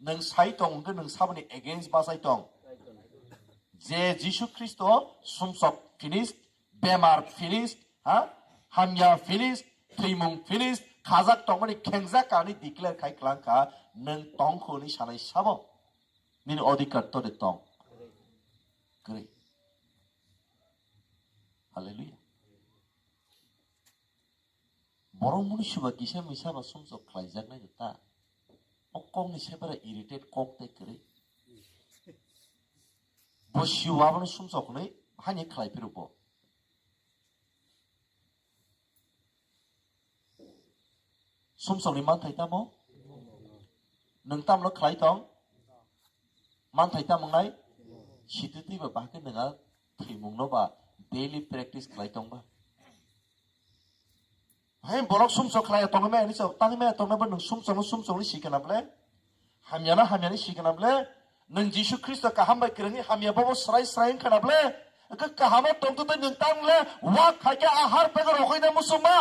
Nwng sai tong hwnkhe nwng saboni against bachai tong. Je Jisu Khristo sumsok finish, bemar finish, ha? Hamya finish, thwimung finish, khajak tongmani khengjak ka hwnwi declare khai klang kha, nwng tong kho hwnwi sanai sabo? Nini odhikar to de tong. Kwrwi. Hallelujah. Borok mwnwi suba kisa misa ba sumsok khlaijaknai ta. O kokni sebera irritate kok tei kwrwi. Bo siu abono sumsok hwnwi hani khlai phiro bo. Sumsokni manthai tamo? Nwng tamno khlai tong? Manthai tamo wngnai? Sitwtwi ba bahai khe nwng a thwimungno ba daily practice khlai tong ba? Hai borok sumsok khlai tongwi maya ni chok, tangwi maya tongna ba nwng sumsokno sumsokno sikana ble? Hamyano hamyani sikana ble? Nwng Jisu Khristo kaham bai kwrwngni hamya bobo srai srai wngkha na ble? Hwnkhe kahamo tongtwtwi nwng tang le wak khaikhe a har pego rokoi na muchungma?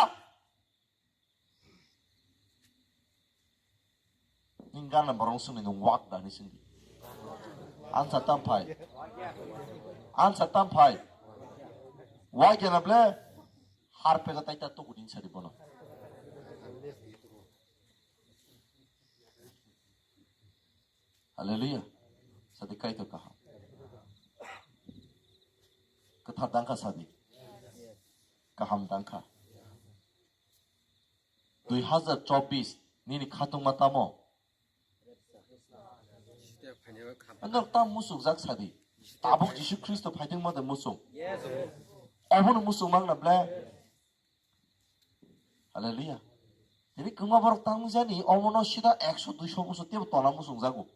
Nini gana borok swngni nwng wak da hinwi swngdi. Ansa tam phai. Ansa tam phai. Wak ya na ble? Har pego tai ta tuku din sadi bono. Hallelujah. Sadi Kaitor kaham. Kwthar dangkha sadi. Kaham dangkha. Dui hazar chobbish nini khatungma tamo? Ano tam musukjak sadi. Tabuk Jisu Khristo phaitungma de musuk. Obono musuk mang na ble? Hallelujah. Tini kwma borok tang jani, omono sida ekso duiso bosor tebo tona musung jago.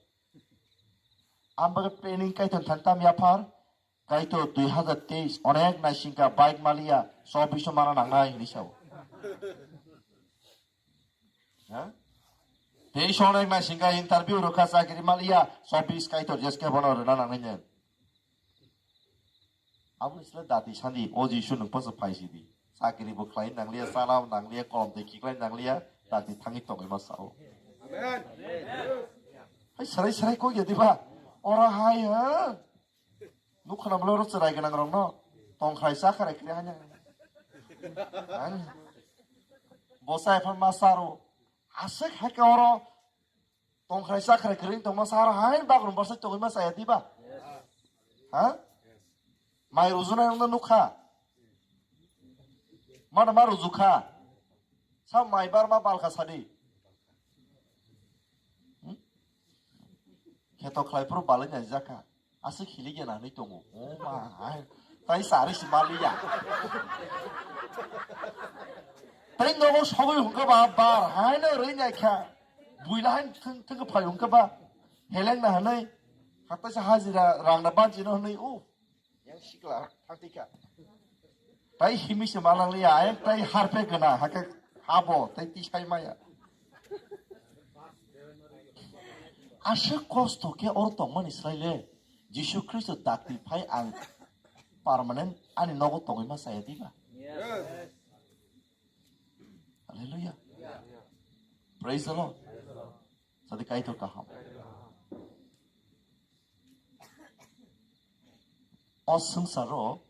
Ang bagwi planning Kaitor thani tam yaphar, Kaitor dui hazar teis onek naisingka bike maliya, chobbiso mana nangnai hinwi sao. Ha? Teis onek naisingka interview rwkha chakri maliya, chobbis Kaitor jeske bono rwna nangnai nen. Aboni sle dati sandi, o Jisu nwng poso phaisidi. Chakri bo khlai nangliya, chana bo nangliya, kolom twi khiklai nangliya, dati thangwi tongwi ma sao. Amen. Hai sarai sarai kok ya diba? Ora hai ha. Nukha na bwlai oro chwrai gwnang rokno. Tongkhrai chakharai kre hanya. Ang. Bo chai phan ma saro. Aswk hai ka oro. Tongkhrai chakharai kwrwng tongma sa aro hain bagrum borsa tongwi ma chaya diba? Ha? Mai rujunai wngno nukha. Mano ma rujukha. Sa mai bar ma balkha sadi. Hmm? Kheto khlai phuru balai nai jakha. Aswk hiligena hinwi tongo. O ma, hai. Tai sari si maliya. Tai nogo sogwi hwnkha ba bar, haino rwi nai kha. Buila hain thwng, thwng phai hwnkha ba. Heleng na hinwi. Haktaisa hajira rang na banchi no hinwi. O. Yang sikla thang tikha. Tai himi se malang liya, ayang tai harpe gana, hake habo, tai tisai maya. Aswk kosto khe oro tongmani srai le, Jisu Khristo dakti phai ang permanent ani nogo tongwi ma chaya diba? Hallelujah. Praise the Lord. Sadi Kaitor kaham. O swngcharo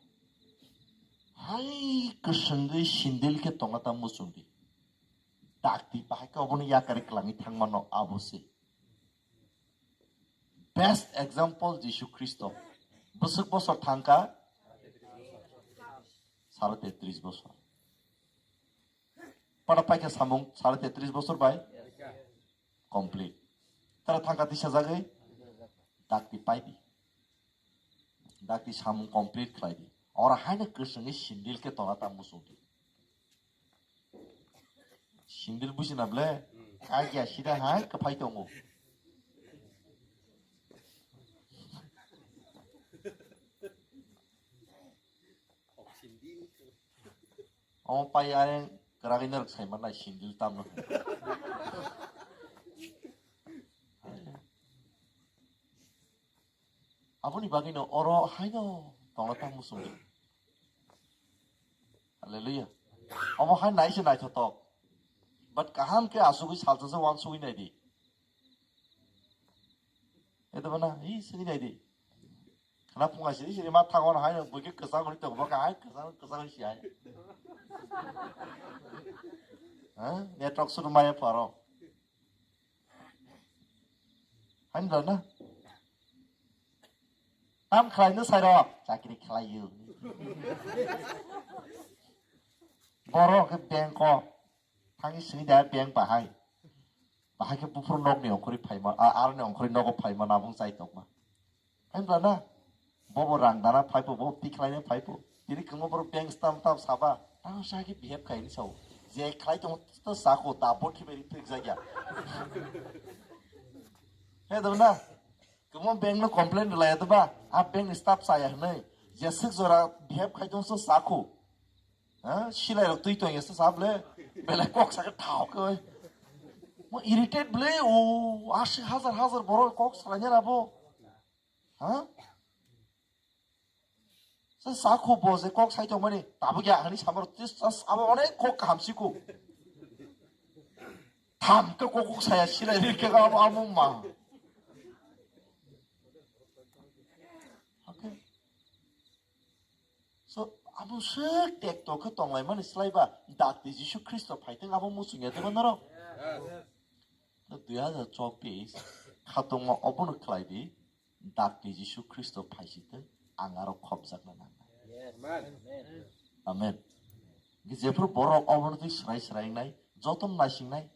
hai kwswngwi sindil khe tongna ta muchungdi. Dakti bahai khe obono yakari kwlangwi thangmano abo se. Best example Jisu Khristo. Bwswk bosor thangkha? Sare tetris bosor. Pada paikha samung sare tetris bosor bai complete. Tara thangkha tisa jagwi dakti paidi. Dakti samung complete khlaidi. Ora haino kwswngwi sindil khe tona ta muchungdi. Sindil buji na ble? Kaiya sida hai kwphai tongo. Omo pai ayang kwragwi norok sai mannai sindil tamno. Aboni bagwino oro haino tongna tang muchungdi. Hallelujah. Omo hai nai se naithotok. But kaham khe asugwi salsa se uansugwi naidi. Edo bana, hi sini dai di. Khna phunga sini sini ma thango na hai, buike kwchang hori tong, baka hai kwchang, kwchang hori si hai. Ha? Network suru maya paro. Hai bla na? Tam khlai no sai rok, chakri khlai yo. Borok ke bank ko. Thangwi sini da bank bahai. Bahai khe buphuru nokni ongkhorwi phaima, a, aroni ongkhorwi nogo phaima nabung chai tongma. Hai bla na? Bobo rang dana phaipo, bobo tikhlaina phaipo. Tini kwma borok bank stam tam saba. Tang sa khe behave khaini sao. Je khlai tong to sako da bot khibai ri phik jagya. He dong na? Kwma bank no complain rwlai ya ba? A bank ni staff saya hwnwi. Je sik jora behave khai tong so sako. Ha? Silai rok twi tong yasa sable. Belai kok saka thao ke oi. Mo irritate ble o asi hazar hazar borok kok salai nyara bo. Ha? Sa sakhu bo je kok sai tong mani. Tabu gya hani samar tis abo onek kok kaham siku. Tham ke kok kok saya silai ri ke abo amo ma. Okay. So, abo swk tekto khe tonglaimani slai ba dakti Jisu Khristo phaiteng abo muchungya tongma norok? No dui hazar chobbish khatungma obono khlai di, dakti Jisu Khristo phaisiteng ang aro khopjakna nangnai. Amen. Amen. Jephru borok obono twi srai srai wngnai, jotono naisingnai.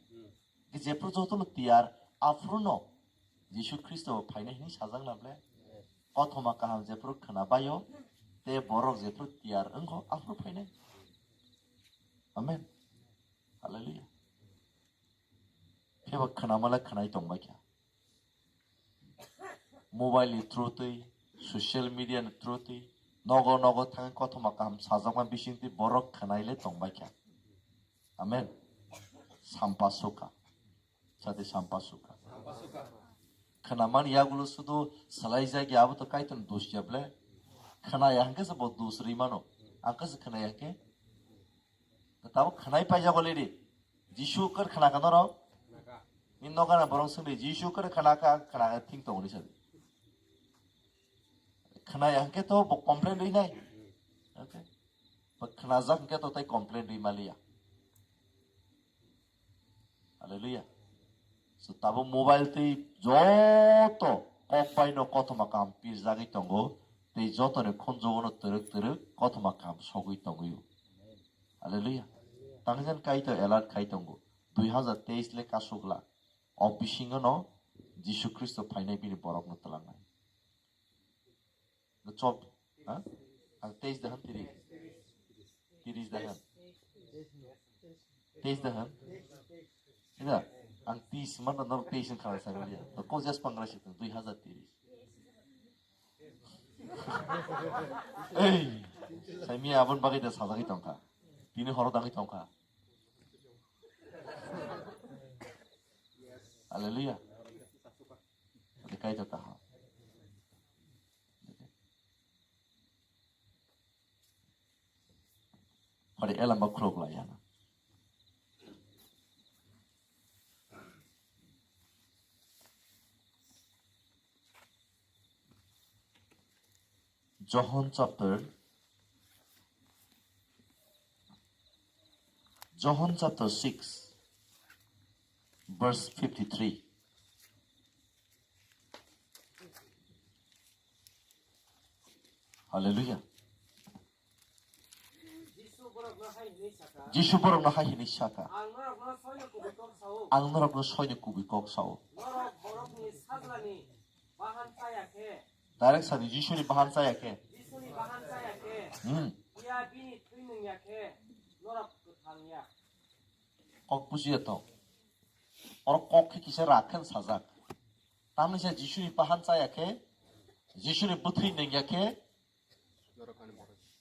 Jephru jotono tiyar, aphruno Jisu Khristo phainai hwnwi sajakna ble. Kothoma kaham jephru khwnabaio, tei borok jephru tiyar wngkho, aphru phainai. Amen. Hallelujah. Phiba khwnamale khwnai tongbaikha. Mobile ni through twi, social media ni through twi, nogo nogo thangwi kothoma kaham sajakma bisingtwi borok khwnaile tongbaikha. Amen. Sampa sukha. Sadi sampa sukha. Khwnaman yagulo sudu salaijak ya, abo to Kaitorni dos ya ble. Khwnaya hwnkhe se bo dos ri mano. Ang khe se khwnaya hwnkhe. Tabo khwnai paijak already. Jisu kar khwnakha norok? Ni nokana borok swngdi, Jisu kar khwnakha, khwnakha thing tongo ni sadi. Khwnaya hwnkhe to bo complain rinai. Okay. Bo khwnajak hwnkhe to tai complain ri maliya. Hallelujah. So, tabo mobile tei joto kok bai no kothoma kaham pirjagwi tongo, tei joto ni khunjugo no twrwk twrwk kothoma kaham sogwi tongwi o. Hallelujah. Tangjan Kaitor alert khai tongo. Dui hazar teis le kasugla. O bisingo no Jisu Khristo phainai bini borok no twlangnai. Chop, ha? Ang teis dahan tiri. Tiri dahan. Teis dahan. Ida, ang teis mana nor teis ang khala sagal ya. To ko jas pangra situ, dui hazar tiri. Ei, sami abon bagai da sajagwi tongkha. Tini horo dangwi tongkha. Hallelujah. Ade kai to kaha. Pare elamba khulok la yana. John chapter, John chapter six, verse fifty-three. Hallelujah. Jisu borokno hai hwnwi saka, Jisu borokno hai hwnwi saka, "Ang norokno soino kubui kok sao. Ang norokno soino kubui kok sao." Norok borokni sajlani bahan chaya khe, Direct sadi, Jisuni bahan chaya khe. Jisuni bahan chaya khe, Hmm. Phiya bini thwi nungya khe norok kwthang ya. Kok bujiya to. Oro kok khe kisa rak khe sajak. Tamni sa Jisuni bahan chaya khe, Jisuni bwthwi nungya khe,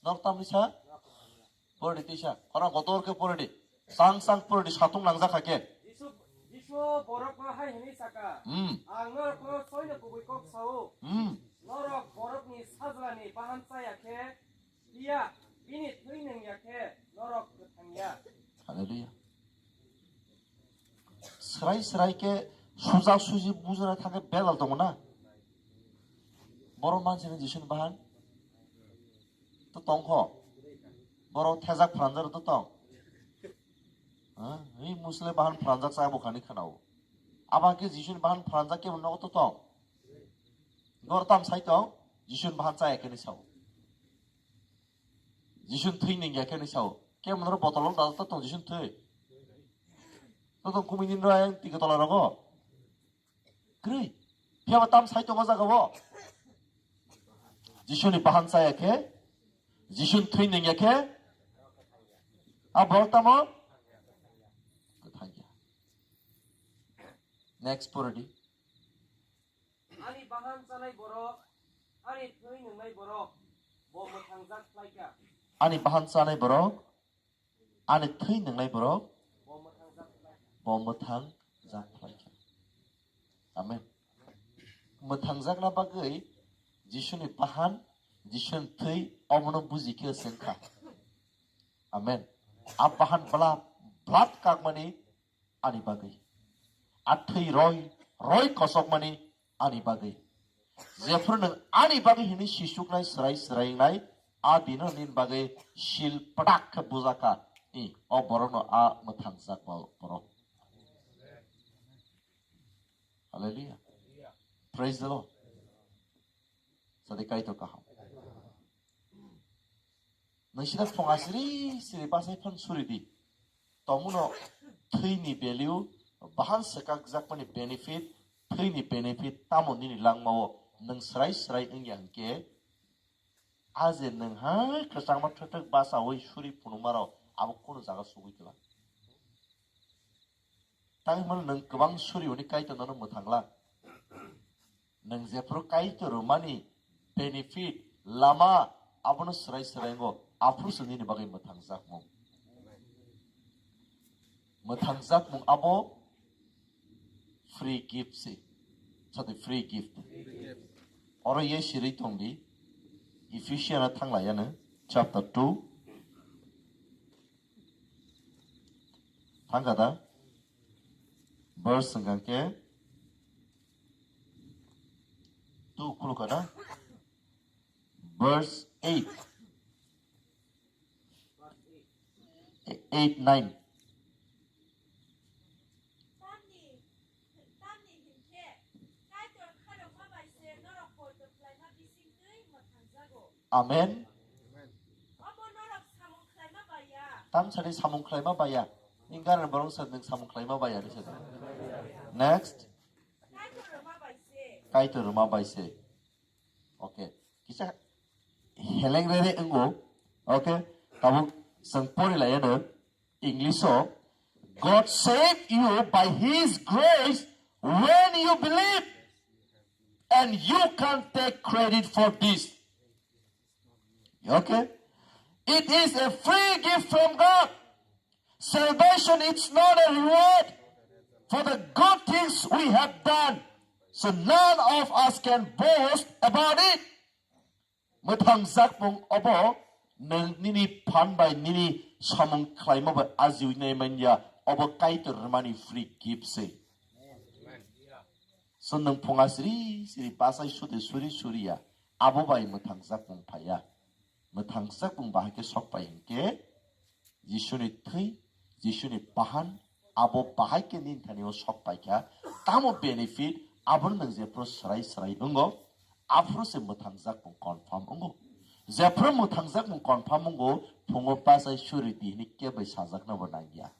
Norok tamni sa? Poredi tisa. Khorang kotor khe poredi. Sang sang poredi satung nangjak kha khe. Jisu, Jisu borokno hai hwnwi saka, Hmm. "Ang norokno soino kubui kok sao. Hmm. Norok borokni sajlani bahan chaya khe, phiya bini thwi nungya khe norok kwthang ya." Hallelujah. Srai srai khe suja suji bujana thangkhe belal tongo na. Borok mansini Jisuni bahan to tongkho. Borok thejak pranjak to tong. Ha? Hei musle bahan pranjak sa bo khani khanao. Aba ke Jisuni bahan pranjak ke nogo to tong. Gor tam sai tong, Jisuni bahan chaya khe ni sao. Jisuni thwi nengya khe ni sao. Ke monro botol da to tong Jisuni thwi. To tong kumi din ro ayang tike tola rogo. Kwrwi. Phiya ba tam sai tongo jaga bo. Jisuni bahan chaya khe, Jisuni thwi nengya khe, a borok tamo? Kwthang ya. Next pore di. Ani bahan chanai borok, ani thwi nwngnai borok, bo mwthangjak khlai kha. Ani bahan chanai borok, ani thwi nwngnai borok, bo mwthangjak khlai kha. Amen. Mwthangjakna bagwi Jisuni bahan, Jisuni thwi omono buji khe se wngkha. Amen. A bahan bla-, blood kakmani ani bagwi. A thwi roi, roi kosokmani ani bagwi. Jephru nwng ani bagwi hwnwi sisuknai, swrai swrai wngnai, a dino nini bagwi sil pdak khe bujaka. I, o borokno a mwthangjak bo-, borok. Hallelujah. Praise the Lord. Sadi Kaitor kaham. Nang sida phunga siri siri basai phan suri di. Tomuno thwini value, bahan swkakjakmani benefit, thwini benefit tamo nini langmao nwng swrai swrai wngya hwnkhe, a je nwng hai kwchangma thwk thwk basaui suri phunukmarok abo kunu jaga sugui twla. Tangmani nwng kwbang suri hwnwi Kaitor nono mwthangla. Nwng jephru Kaitor rwmani benefit, lama, abono swrai swrai wngo, aphuru se nini bagwi mwthangjakmung. Mwthangjakmung abo free gift se. Sadi free gift. Oro ye siri tongdi, Ephesians thanglaiyano, chapter two. Thangkha da? Verse hwnkha khe two khulukha da? Verse eight. Eight, nine. Tamni, tamni hinkhe Kaitor kharokma bai se norok poito khlaima bisingtwi mwthangjago. Amen. Obo norok samung khlaima bai ya. Tam sari samung khlaima bai ya. Ni garan borok sa nwng samung khlaima bai ya, ni sa. Next. Kaitor rwma bai se. Kaitor rwma bai se. Okay. Kisa heleng rere wngo. Okay. Tabuk chwng pori lai ano. English o, "God saved you by His grace when you believe, and you can't take credit for this." Okay? "It is a free gift from God. Salvation is not a reward for the good things we have done. So none of us can boast about it." Mwthangjakmung obo nwng nini phan bai nini samung khlaima bai ajiwi nai manya, obo Kaitor rwmani free gift se. So nwng phunga siri siri basai sudi suri suriya, abo bai mwthangjakmung phaiya. Mwthangjakmung bahai khe sok pai hinkhe Jisuni thwi, Jisuni bahan, abo bahai khe nini thani o sok paikha, tamo benefit, abono nwng jephru swrai swrai wngo, aphuru se mwthangjakmung confirm wngo. Jephru mwthangjakmung confirm wngo, phungo pasai suri di hwnwi kebo bai sajakna bo nangya.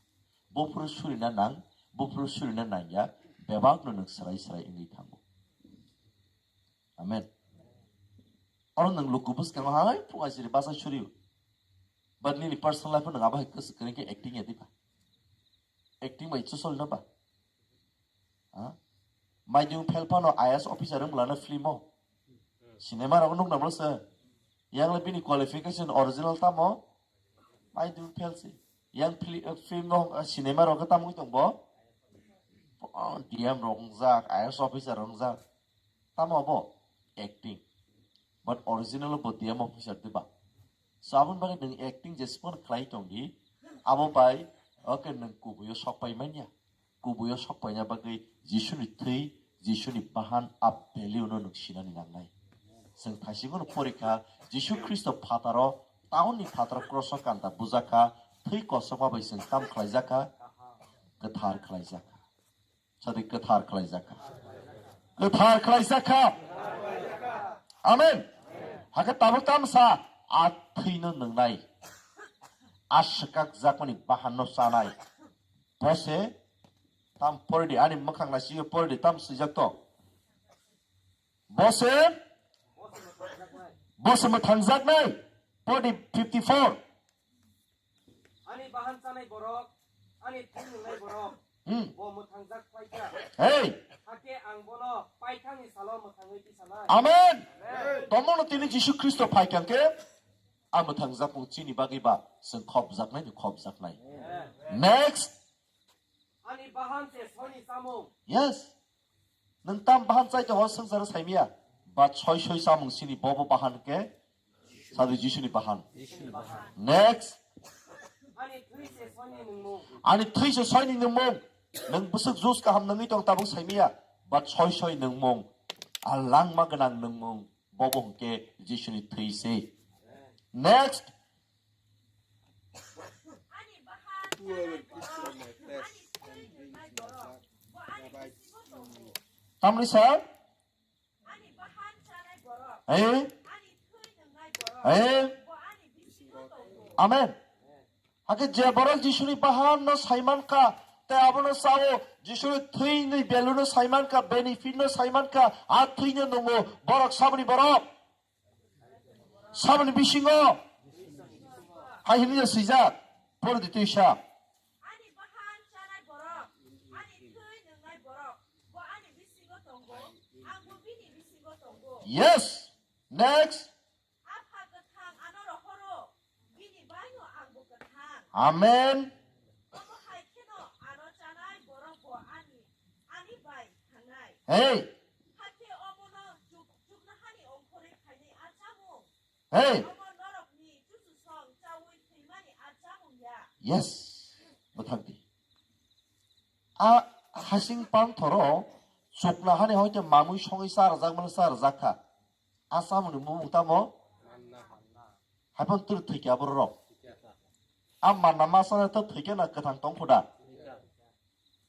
Buphuru surina nang, buphuru surina nangya, bebakno nwng swrai swrai wngwi thango. Amen. Oro nwng luku bwskango hai phunga siri basa suri. But nini personal life o nwng abo hai kwswk kwrwng khe acting ya diba? Acting bai chusol no ba? Ha? Maidung phel phano I A S officer wng lana film o. Cinema rok nuk namlo se. Yang le bini qualification original tamo? Maidung phel se. Yang fli-, eh, film o, eh, cinema rok tamo tong bo? Oh, D M rok wngjak, I A S officer rok wngjak. Tamo bo? Acting. But original bo D M officer diba? So, aboni bagwi nwng acting jesukmano khlai tongdi, abo bai, okay, nwng kubuio sok pai manya. Kubuio sok paina bagwi Jisuni thwi, Jisuni bahan a value no nwng sinani nangnai. Chwng thaisingo no porikha, Jisu Khristo phataro, taunni phataro kroso kanta bujakha, thwi kosokma bai chwng tam khlaijakha, kwthar khlaijakha. Sadi kwthar khlaijakha. Kwthar khlaijakha. Amen. Hakhe tabuk tamsa a thwino nwngnai. A swkakjakmani bahanno chanai. Bose tam poridi ani mwkhang naisingwi poridi tam swijak to. Bose, bose mwthangjaknai. Poridi fifty four. Ani bahan chanai borok, ani thwi nwngnai borok, Hmm. bo mwthangjak phaikha. Hey! Hakhe ang bono paithangni salo mwthangwi tisanai. Amen. Amen. Tomono tini Jisu Khristo phaikha khe, a mwthangjak mung chini bagwi ba chwng khopjaknai ni khopjaknai. Amen. Next. Ani bahan se soni samung. Yes. Nwng tam bahan chai tong o swngcharo saimiya. Ba soi soi samung sini bobo bahan khe. Sadi Jisuni bahan. Next. Ani thwi se soni nungmung. Ani thwi se soi ni nungmung. Nwng bwswk jus kaham nungwi tong tabuk saimiya. Ba soi soi nungmung. A langma gwnang nungmung. Bobo hwnkhe Jisuni thwi se. Next. Ani bahan chanai borok, ani thwi nwngnai borok, bo ani bisingo tongo. Tamni sir? Ani bahan chanai borok, Eh? ani thwi nwngnai borok, Eh? bo ani bisingo tongo. Amen. Hakhe je borok Jisuni bahanno saimankha, tei abono sao, Jisuni thwini value no saimankha, benefit no saimankha, a thwino nungo, borok saboni borok. Saboni bisingo hai hwnwi ya swijak, pori di twisa. Ani bahan chanai borok, ani thwi nwngnai borok, bo ani bisingo tongo, angbo bini bisingo tongo. Yes. Next. Apha kwthang ano rohoro, bini baino angbo kwthang. Amen. Omo hai kheno ano chanai borok bo ani, ani bai thangnai. Hey. Hakhe omono chuk-, chuknohani ongkhorwi khainai a chamung. Hey. Omo norokni chuchusong chaui thwimani a chamung ya. Yes. Bwthang di. A hasing panthoro chuknohani hoite mamui songwi cha rwjakmani cha rwjak kha. A chamungni bumung tamo? Haiphano twrwi thwikha bororok. A manna ma chanai to thwikha na kwthang tong kho da?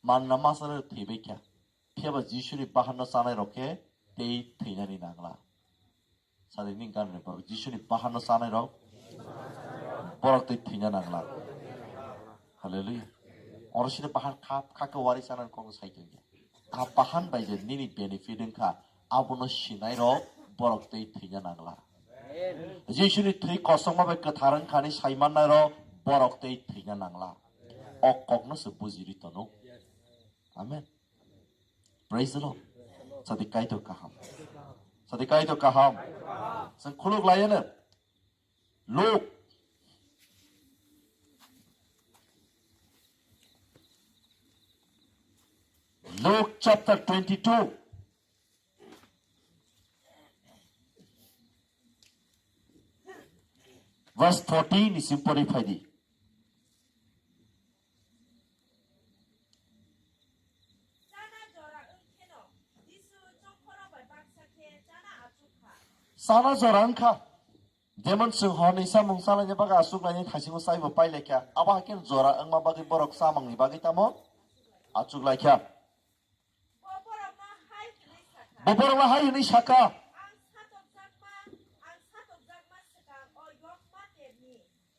Manna ma chanai thwibai kha. Phiya ba Jisuni bahanno chanai rok khe tei thwinani nangla. Sadi ni ganni borok Jisuni bahanno chanai rok borok tei thwina nangla. Hallelujah. Oro sini bahan kha, kha khe wari chanani kok sai tongya. A bahan bai je nini benefit wngkha, abono sinai rok borok tei thwina nangla. Jisuni thwi kosongma bai kwthar wngkha ni sai mannai rok borok tei thwina nangla. O kokno se bujiri tono. Amen. Praise the Lord. Sadi Kaitor kaham. Sadi Kaitor kaham. Chwng khuluk layano. Luke. Luke chapter twenty-two. Verse fourteen ni sim pori phaidi. Chana jora wng kheno, Jisu chongkhorok bai baksa khe chana achuk kha. Chana jora wng kha. Jemon chwng horni samung chalaina bagwi achuk lainai thaisingo chaibo pai lai kha. Abo hai khe jora wngma bagwi borok chamungni bagwi tamo achuk lai kha. Bo borokno hai hwnwi sakha. Bo borokno hai hwnwi sakha. Ang satokjakma, ang satokjakma swkang o yokma terni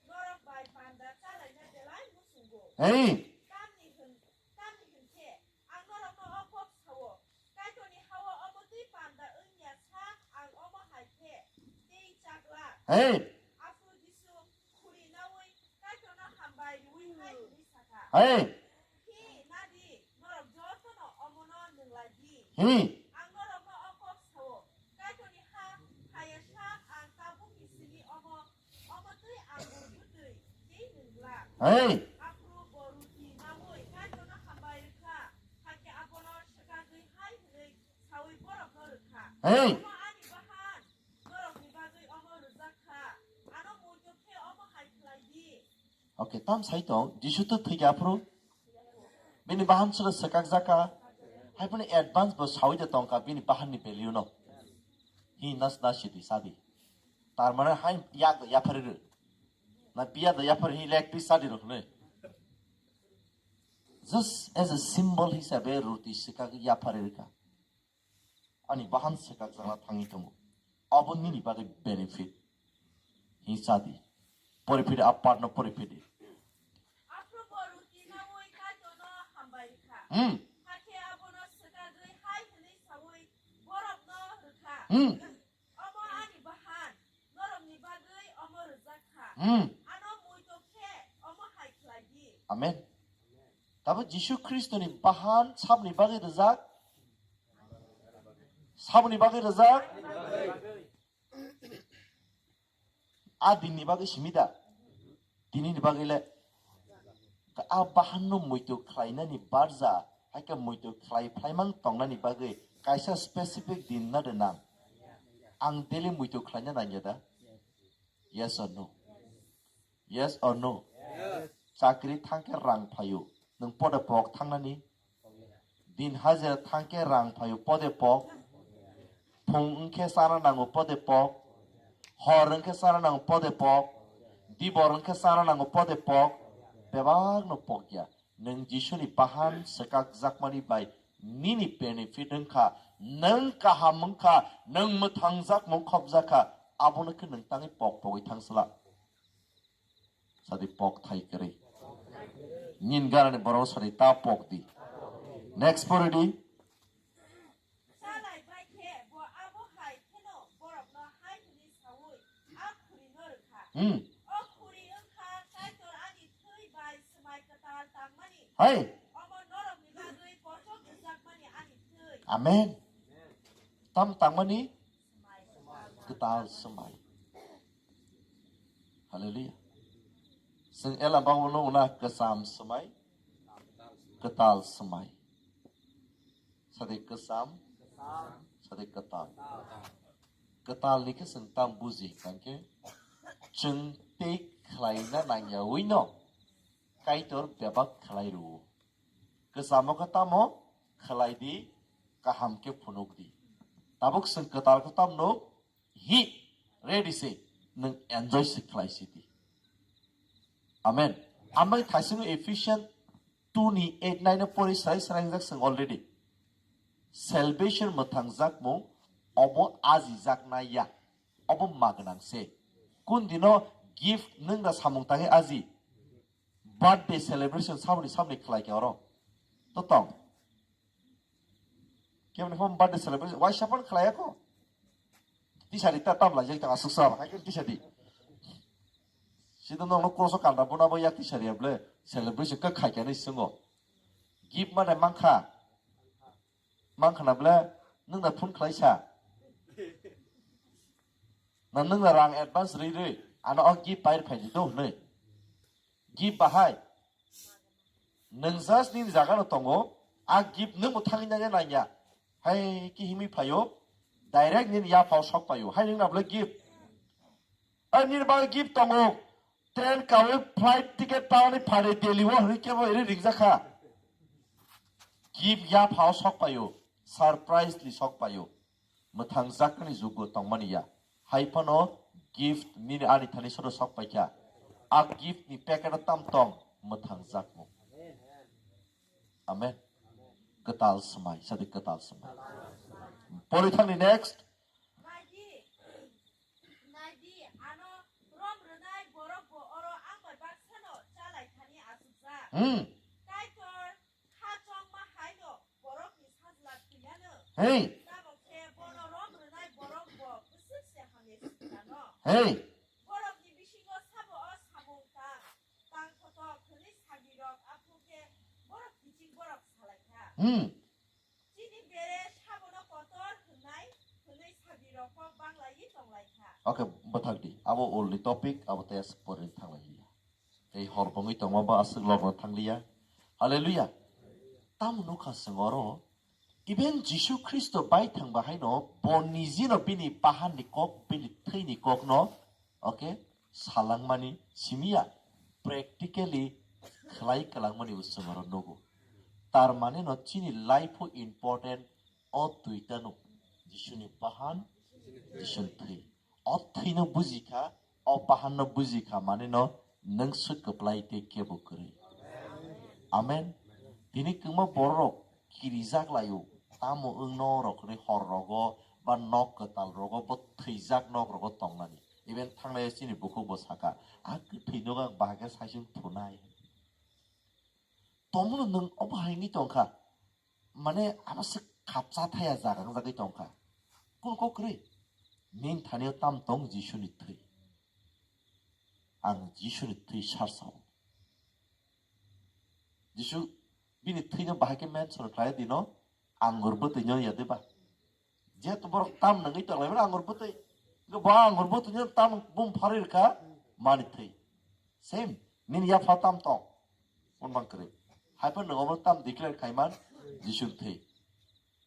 norok bai panda chalaina belai muchungo. Hey. Tamni hwn-, tamni hwn khe ang norokno o kok sao, Kaitorni ha-o omo twi panda wng ya sak ang omo hai khe tei chak lak. Hey. Aphuru Jisu khuri naui Kaitorno hambai riui hai hwnwi sakha. Hey. Hi, nadi, norok jotono omono nwnglai di. Hi. Ang norokno o kok sao, Kaitorni ha phaiya sak ang tabukni simi omo, omo twi ang bwtwi tei nwng glak. Hey. Aphuru bo ruti naui Kaitorno hambai rwkha, hakhe abono swkagwi hai hwnwi saui borokno rwkha. Hey. Omo ani bahan, norokni bagwi omo rwjak kha. Ano muitu khe omo hai khlai di. Okay, tam sai tong, Jisu to thwikha aphuru. Bini bahan chwla swkak jakha. Hai phano advance bo saui de tongkha bini bahan ni value no. Hi nas da sidi sadi. Tar mane hai yak da yaphari ru. Na biya da yaphari hi leg piece sadi rok ne. Just as a symbol hisabe ruti sikak yaphari rika. Ani bahan sikak jana thangi tongo. Abo nini bagwi benefit. Hi sadi. Pori phidi a part no pori phidi. Aphuru bo ruti nawi Kaitorno hambai rikha. Hmm. Hakhe abono swkagwi hai hwnwi sawi borokno rwkha. Hmm. Omo ani bahan, norokni bagwi omo rwjak kha. Hmm. Ano muitu khe omo hai khlai di. Amen. Tabo Jisu Khristoni bahan saboni bagwi rwjak? Saboni bagwi rwjak? A dinni bagwi simi da? Dinini bagwi le a bahanno muitu khlainani barja, hai khe muitu khlai phlaimang tongnani bagwi kaisa specific din na de nang? Ang daily muitu khlaina nangya da? Yes or no? Yes or no? Chakri thangkhe rang phaio, nwng pode pok thangnani? Din hajira thangkhe rang phaio pode pok. Phung wngkhe chana nango pode pok. Hor wngkhe chana nango pode pok. Dibor wngkhe chana nango pode pok. Bebakno pokya. Nwng Jisuni bahan swkakjakmani bai nini benefit wngkha. Nwng kaham wngkha. Nwng mwthangjak mung khopjakha. Abono khe nwng tangwi pok pogwi thangsla. Sadi pok thai kwrwi. Nini ganani borok sadi ta pok di. Next pori di. Chalai bai khe bo abo hai kheno borokno hai hwnwi saui a khurino rwkha. Hmm. O khuri wngkha Kaitor ani thwi bai swmai kwtal tangmani. Hai. Omo norokni bagwi kochok rwjakmani ani thwi. Amen. Tam tangmani kwtal swmai. Hallelujah. Sing ela bang uno una kwcham swmai, kwtal swmai. Sadi kwcham, sadi kwtal. Kwtal ni khe sing tam buji kangke, chwng tei khlaina nangya uino Kaitor bebak khlai rwo. Kwchamo khe tamo khlai di, kaham khe phunuk di. Tabuk chwng kwtal khe tamo nuk hi, ready se, nwng enjoy se khlai si di. Amen. Amai thaisingo Ephesians two ni eight nine no pori sai srangjak chwng already. Salvation mwthangjak mung obo aji jak na ya. Obo magwnang se. Kun dino gift nwng da samung tangi aji. Birthday celebration saboni saboni khlai khe oro. To tong. Kemni phone birthday celebration. Why sapan khlai ako? Tisari ta tam lai jai ta asuk sa. Hai tisari. Sida nong no koso kanda bona bo ya tisari able. Celebration ka khai kani sungo. Gift mane mangkha. Mangkha na ble nwng da phone khlai sa. Na nwng da rang advance ri ri. Ano o gift pair phai di do nei. Gift bahai. Nwng just nini jaga no tongo. A gift nwng bo thangwi nanya nanya. Hai ki himwi phaio. Direct nini yaphao sok paio. Hai nwng na ble gift. Ai nini bagwi gift tongo. Train kawi flight ticket pawi phari Delhi o hwnwi kebo iri ringjakha. Gift yaphao sok paio. Surprise li sok paio. Mwthangjaknani jugo tongmani ya. Hai phano gift nini ani thani sodo sok paikha. A gift ni packet o tam tong mwthangjakmung. Amen. Kwtal swmai, sadi kwtal swmai. Pori thangni next. Naidi, naidi, ano rom rwnai borok bo oro ang bai baksano chalai thani achukjak. Hmm. Kaitor kha chongma haino borokni sajla thwiyano. Hey. Tamo khe bono rom rwnai borok bo bwswk se hamya sikirano. Hey. Borokni bisingo sabo o samung tang, tang thotok hwnwi sagrirok aphuru khe borok kiching borok salaikha. Hmm. Chini bere sabono kotor hwnai hwnwi sagrirok kok banglaiwi tonglaikha. Okay, bwthak di. Abo ulni topic, abo tei aswk pore thanglai liya. Tei hor bongwi tongma ba aswk logno thangliya. Hallelujah. Tamo nukha chwng oro, even Jisu Khristo bai thangba haino bo nijino bini bahanni kok, bini thwini kokno, okay, salangmani simiya, practically khlai kwlangmani bo chwng oro nugo. Tar mane no chini life o important o duita no, Jisuni bahan, Jisu thwi. O thwino bujikha, o bahanno bujikha, manino nwng swk kwplai tei kebo kwrwi. Amen. Tini kwbangma bororok kirijak laio, tamo wng norok ni hor rogo ba nok kwtal rogo bo thwijak nok rogo tongnani. Even thanglai chini bukhuk bo saka, "A kwthwi nogo ang bahai khe saisung thunai." Tomono nwng obo hai wngwi tongkha, mane abo se khapsa thaya jaga wngjagwi tongkha. Kunu kok kwrwi? Nini thanio tam tong Jisuni thwi. Ang Jisuni thwi sarsao. Jisu bini thwino bahai khe mention khlai dino, angur bwtwino ya diba? Jehetu borok tam nangwi tonglaimani angur bwtwi. Bo angur bwtwino tam bum pharwi rwkha, mani thwi. Same, nini yapha tam tong. Hwnba kwrwi. Haiphano nwng obo tam declare khaiman, Jisuni thwi.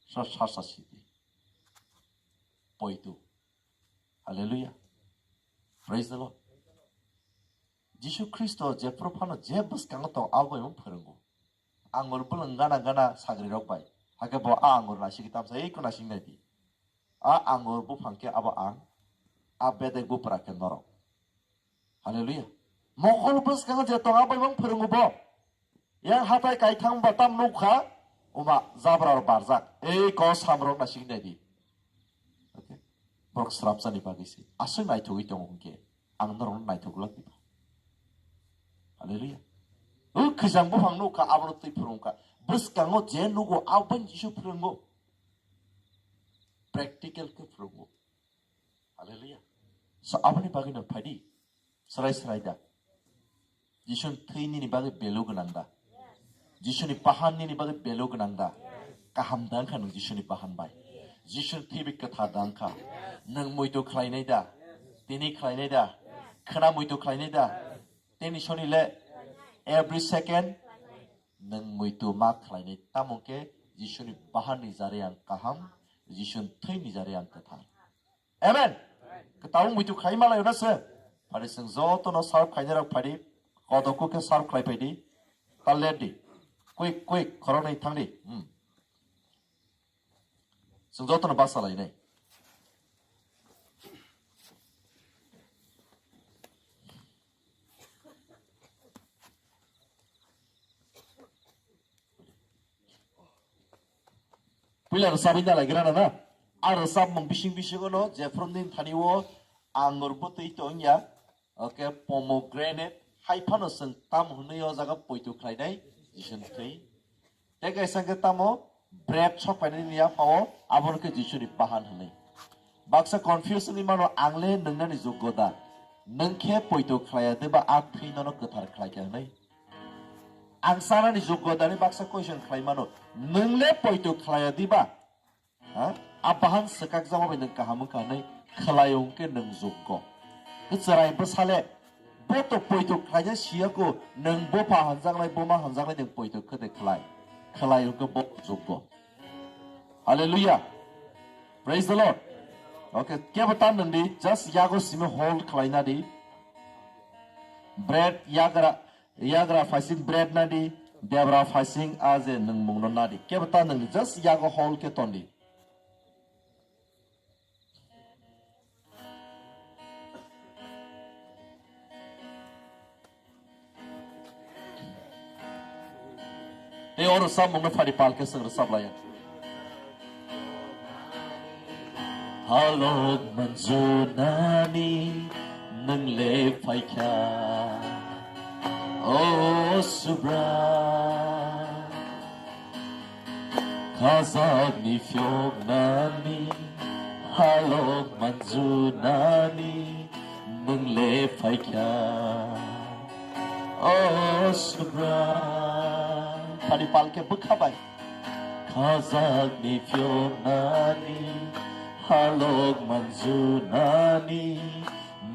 Sa, sa, sa, sidi. Poitu. Hallelujah. Praise the Lord. Jisu Khristo jephru phano je bwskango tong, abo bai phwrwngo. Angur bwlwng gana gana sagrirok bai. Hakhe bo a angur naisingwi tamsa, "Ei, ko naising nai di. A angur buphang khe abo ang, a bedek bupra khe norok." Hallelujah. Mokol bwskango je tong, abo bai phwrwngo bo. Yang hatai kaithang ba tam nukha, uma jabra rok barjak. Ei ko samrok naising nai di. Okay. Borok srapsani bagwi se. Aswk naithogwi tongo hwnkhe, ang norokno naithok glak diba? Hallelujah. O khijang buphang nukha, abono twi phwrwngkha. Bwskango je nugo, aboni Jisu phwrwngo. Practical khe phwrwngo. Hallelujah. So, aboni bagwi no phaidi. Srai srai da. Jisuni thwi nini bagwi belu gwnang da? Jisuni bahan nini bagwi belu gwnang da? Kaham da wngkha nwng Jisuni bahan bai. Jisuni thwi bai kwthar da wngkha. Nwng muitu khlainai da? Tini khlainai da? Khwna muitu khlainai da? Tini soni le every second nwng muitu ma khlainai. Tamo khe Jisuni bahan ni jari ang kaham, Jisuni thwi ni jari ang kwthar. Amen. Kwtal muitu khlai malai na se. Phari chwng joto no serve khlainai rok phadi. Kodoku khe serve khlai phaidi. Tal ler di. Quick, quick, khoroknwi thang di. Hmm. Chwng joto no basa lainai. Puila rwchapwi nalaigra na na. A rwchapmung bising bisingo no jephru nini thani o angur bwtwi tongya, okay, pomegranate, hai phano chwng tam hwnwi o jaga poito khlainai, Jisuni thwi. Tei kaisa khe tamo bread sok painani ni yaphao, abono khe Jisuni bahan hwnwi. Baksa confuse wngwi mano, ang le nwngnani joggo da? Nwng khe poito khlaiya de ba a thwi nono kwthar khlaikha hwnwi? Ang chanani joggo da hwnwi baksa question khlai mano, nwng le poito khlaiya di ba? Ha? A bahan swkakjama bai nwng kaham wngkha hwnwi khlai wng khe nwng joggo. Chwrai bwsa le bo to poito khlaina siya ko, nwng bupha hamjaknai, buma hamjaknai, nwng poito khe de khlai. Khlai wng khe bo joggo. Hallelujah. Praise the Lord. Okay, kebo ta nwng di, just yago simi hold khlaina di. Bread yagra, yagra phaising bread na di, debra phaising a je nwng mungno na di. Kebo ta nwng di, just yago hold khe ton di. Tei o rwchapmungno phari pal khe chwng rwchap laiya. Halok manjunani nwng le phaikha, o Subra. Khajak ni phiok nani, halok manju nani, nwng le phaikha, o Subra. Phani palke bwkha bai. Khajak ni phiok nani, halok manju nani,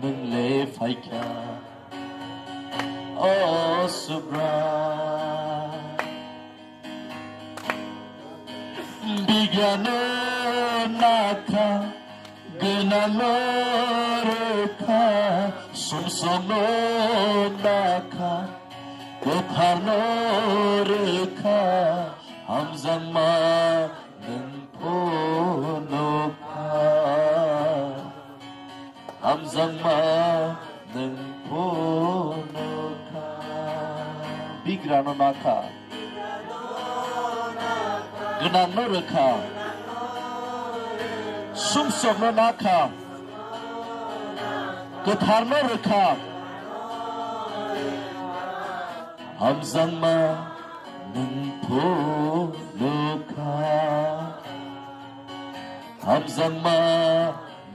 nwng le phaikha, o Subra. Bigyano nakha, gwnano rwkha, sumsokno nakha, kwtharno rwkha, hamjakma nwng phunukha. Jangma nwng phunukha. Bigrano nakha. Gwnangno rwkha. Sumsokno nakha. Kwtharno rwkha. Hamjakma nwng phunukha. Hamjakma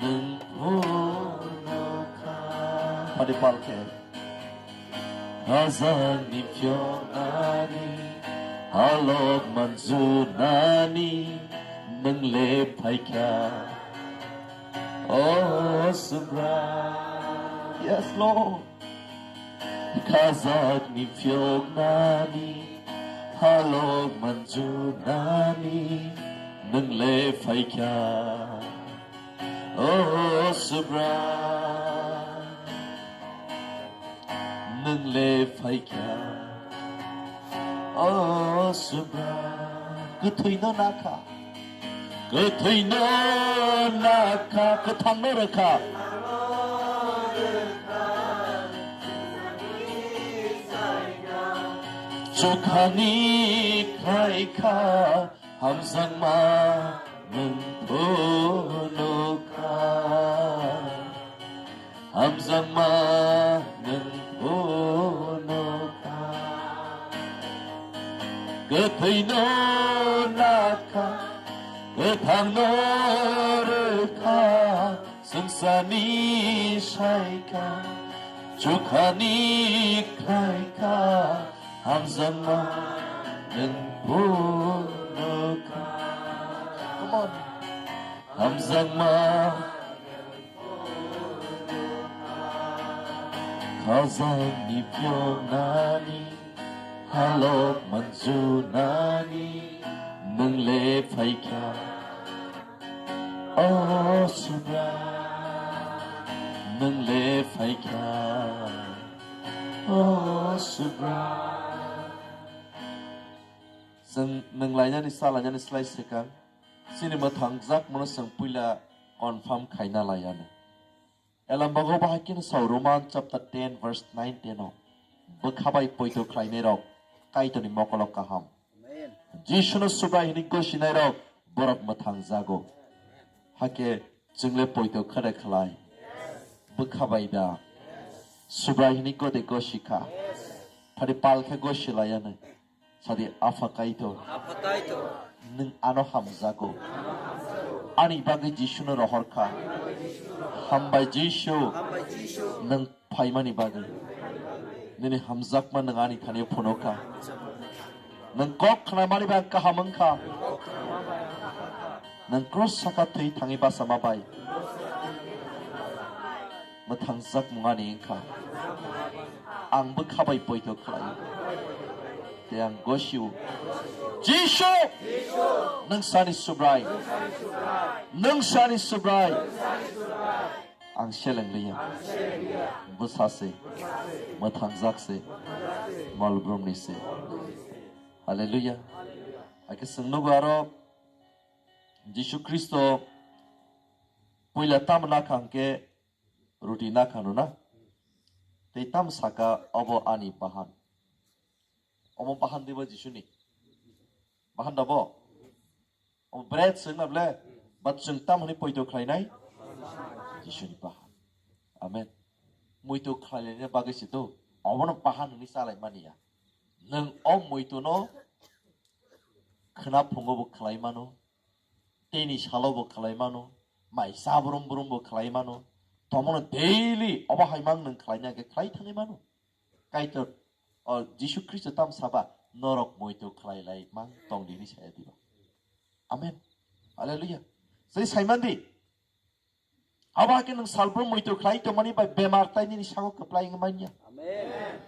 nwng phunukha. Phadi palkhe. Khajakni phiyoknani, halok manjunani, nwng le phaikha. O Subrai. Yes, Lord. Khajakni phiyoknani, halok manjunani, nwng le phaikha. O Subrai, nwng le phaikha. O Subrai, kwthwino nakha. Kwthwino nakha, kwthangno rwkha. Chukhani khlaikha, hamjakma nwng phunukha. Hamjakma nwng phunukha. Kwthwino nakha, kwthangno rwkha, swngcharni saikha, chukhani khlaikha, hamjakma nwng phunukha. Come on. Hamjakma Khajakni phiyoknani, halok manjunani, nwng le phaikha. O Subrai, nwng le phaikha. O Subrai. Chwng nwng lainani, cha lainani slai swkang, chini mwthangjakmano chwng puila confirm khaina laianw. Elambago bahai kheno sao Roman chapter ten verse nine ten o, bwkha bai poito khlainairok Kaitorni mokolo kaham. Amen. Jisuno Subrai hwnwi gosinairok borok mwthangjago. Hakhe chwngle poito khade khlai. Bwkha bai da. Subrai hwnwi gode gosikha. Phadi pal khe gosilaianw. Sadi, Apha Kaitor, Apha Kaitor, nwng ano hamjago. Ani bagwi Jisuno rohorkha. Hambai Jisu, Hambai Jisu, nwng phaimani bagwi. Nini hamjakma nwng ani thani phunukha. Nwng kok khnamani bai ang kaham wngkha. Nwng cross saka thwi thangwi bachama bai mwthangjak mung ani wngkha. Ang bwkha bai poito khlai. Tei ang gosio, Jisu! Nwng sani Subrai. Nwng sani Subrai. Ang seleng liya. Bwsa se. Mwthangjak se. Malbrumni se. Hallelujah. Hakhe chwng nugo aro Jisu Khristo puila tamo nakha hwnkhe ruti nakha no na. Tei tamo saka, "Obo ani bahan." Omo bahan dibo Jisuni? Bahan da bo? Omo bread se wngna ble? But chwng tamo hwnwi poito khlainai? Jisuni bahan. Amen. Muito khlailaina bagwi se to. Obono bahan hwnwi chalaimani ya. Nwng o muitono khwna phungo bo khlai mano, teini salo bo khlai mano, mai chabrum brum bo khlai mano, tomono daily obo hai mang nwng khlaina khe khlai thangwi mano. Kaitor, o Jisu Khristo tam saba, "Norok muito khlai lai mang tong di," hinwi saya diba. Amen. Hallelujah. Sai saiman di. Abo hakhe nwng salbrum muito khlai tongmani bai bemar tai nini sago kwplai wng manya. Amen.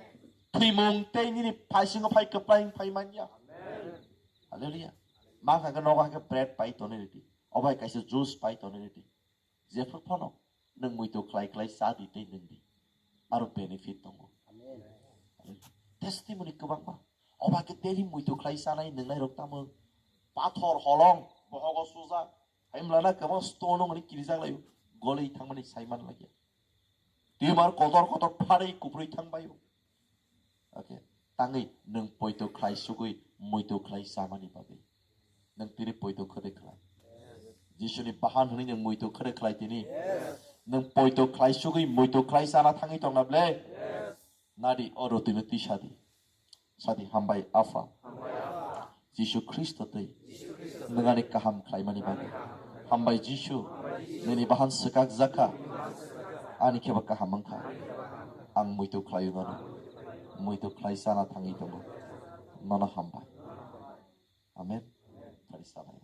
Thwimung tei nini phaisingo phai kwplai wng phai manya. Amen. Hallelujah. Ma kha khe nogo hakhe bread pai tonwi rwdi. Obo hai kaisa juice pai tonwi rwdi. Jephru phano nwng muito khlai khlai cha di tei nwng di. Aro benefit tongo. Amen. Hallelujah. Testimony kwbangma. Obo hakhe daily muito khlai chanai nwngnai rok tamo pathor holong bohogo sujak. Hai wngla na kwbang stone wng hwnwi kirijak lai, golwi thangmani saiman lagya. Tumor kotor kotor pharwi kuprwi thangbaio. Okay. Tangwi nwng poito khlai sugwi muito khlai chamani bagwi. Nwng tini poito khwrwi khlai. Jisuni bahan hwnwi nwng muito khwrwi khlai tini. Nwng poito khlai sugwi muito khlai chana thangwi tongna ble. Nadi oro twino twi sadi. Sadi hambai Apha. Jisu Khristo twi nwng ani kaham khlaimani bagwi. Hambai Jisu, nini bahan swkak jakha. Ani kheba kaham wngkha. Ang muito khlaio nono. Muito khlai chana thangwi tongo. Nono hambai. Amen. Phari sanai.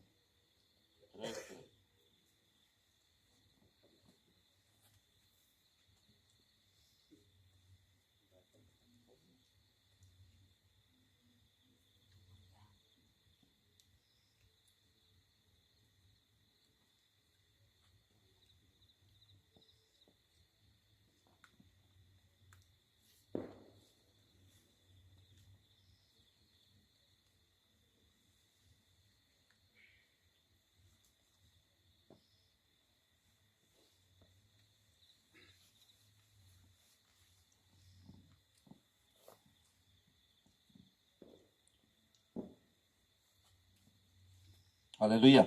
Hallelujah.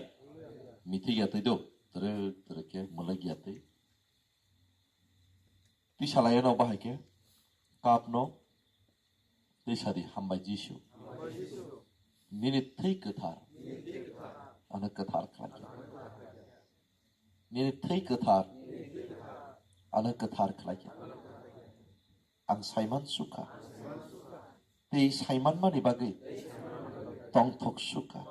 Mithi ya twi do. Tere tere ke malai ya twi. Twi salai no bahai ke. Kap no. Twi sadi hambai Jisu. Nini thwi kwthar. Ano kwthar khlai khe. Nini thwi kwthar. Ano kwthar khlai khe. Ang saiman sukha. Tei saimanmani bagwi tongthok sukha.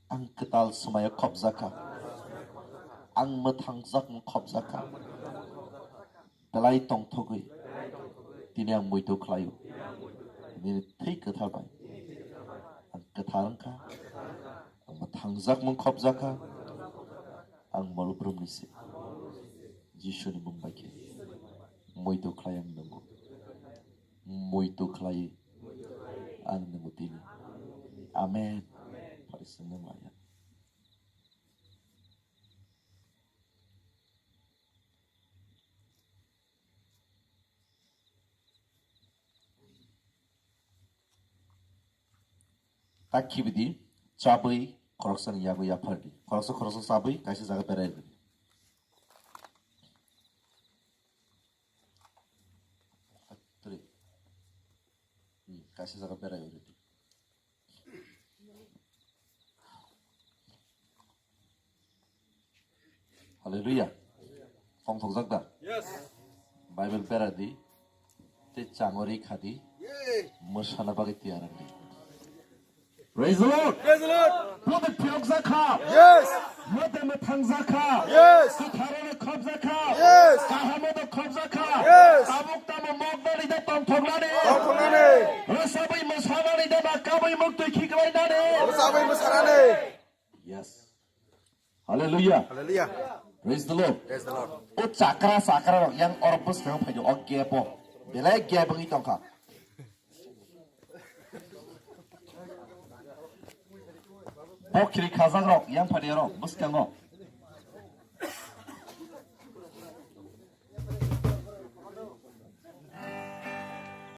Ang kwtal swmaio khopjakha. Ang mwthangjak khopjakha. Belai tongthogwi tini ang muito khlaio. Nini thwi kwthar bai ang kwthar wngkha. Ang mwthangjak khopjakha. Ang mol brumni se. Jisuni mung bai khe. Muito khlai ang nungo. Muito khlai ang nungo tini. Amen. Phari swngnang laya. Tak khibidi, chabwi, khoroksani yagwi yaphardi. Khoroksa, khoroksa chabwi, kaisa jaga berai rwdi. Three. Hmm, kaisa jaga berai rwdi. Hallelujah. Tongthokjak da? Yes. Bible bera di. Tei changori khadi. Yay. Mwsana bagwi tiyar wngdi. Praise the Lord. Praise the Lord. Bode phiyokjak kha. Yes. Bode mwthangjak kha. Yes. Kwtharano khopjak kha. Yes. Kahamo do khopjak kha. Yes. Tabuk tamo moknani de tongthoknani. Tongthoknani. Rwchabwi mwsanani de ba kabwi muktwi khiklainani. Rwchabwi mwsanani. Yes. Hallelujah. Hallelujah. Praise the Lord. Praise the Lord. O chakra, chakra rok yang oro bwskango phai o gap o. Belai gap wngwi tongkha. Bo khiri khajak rok yang phai rok bwskango.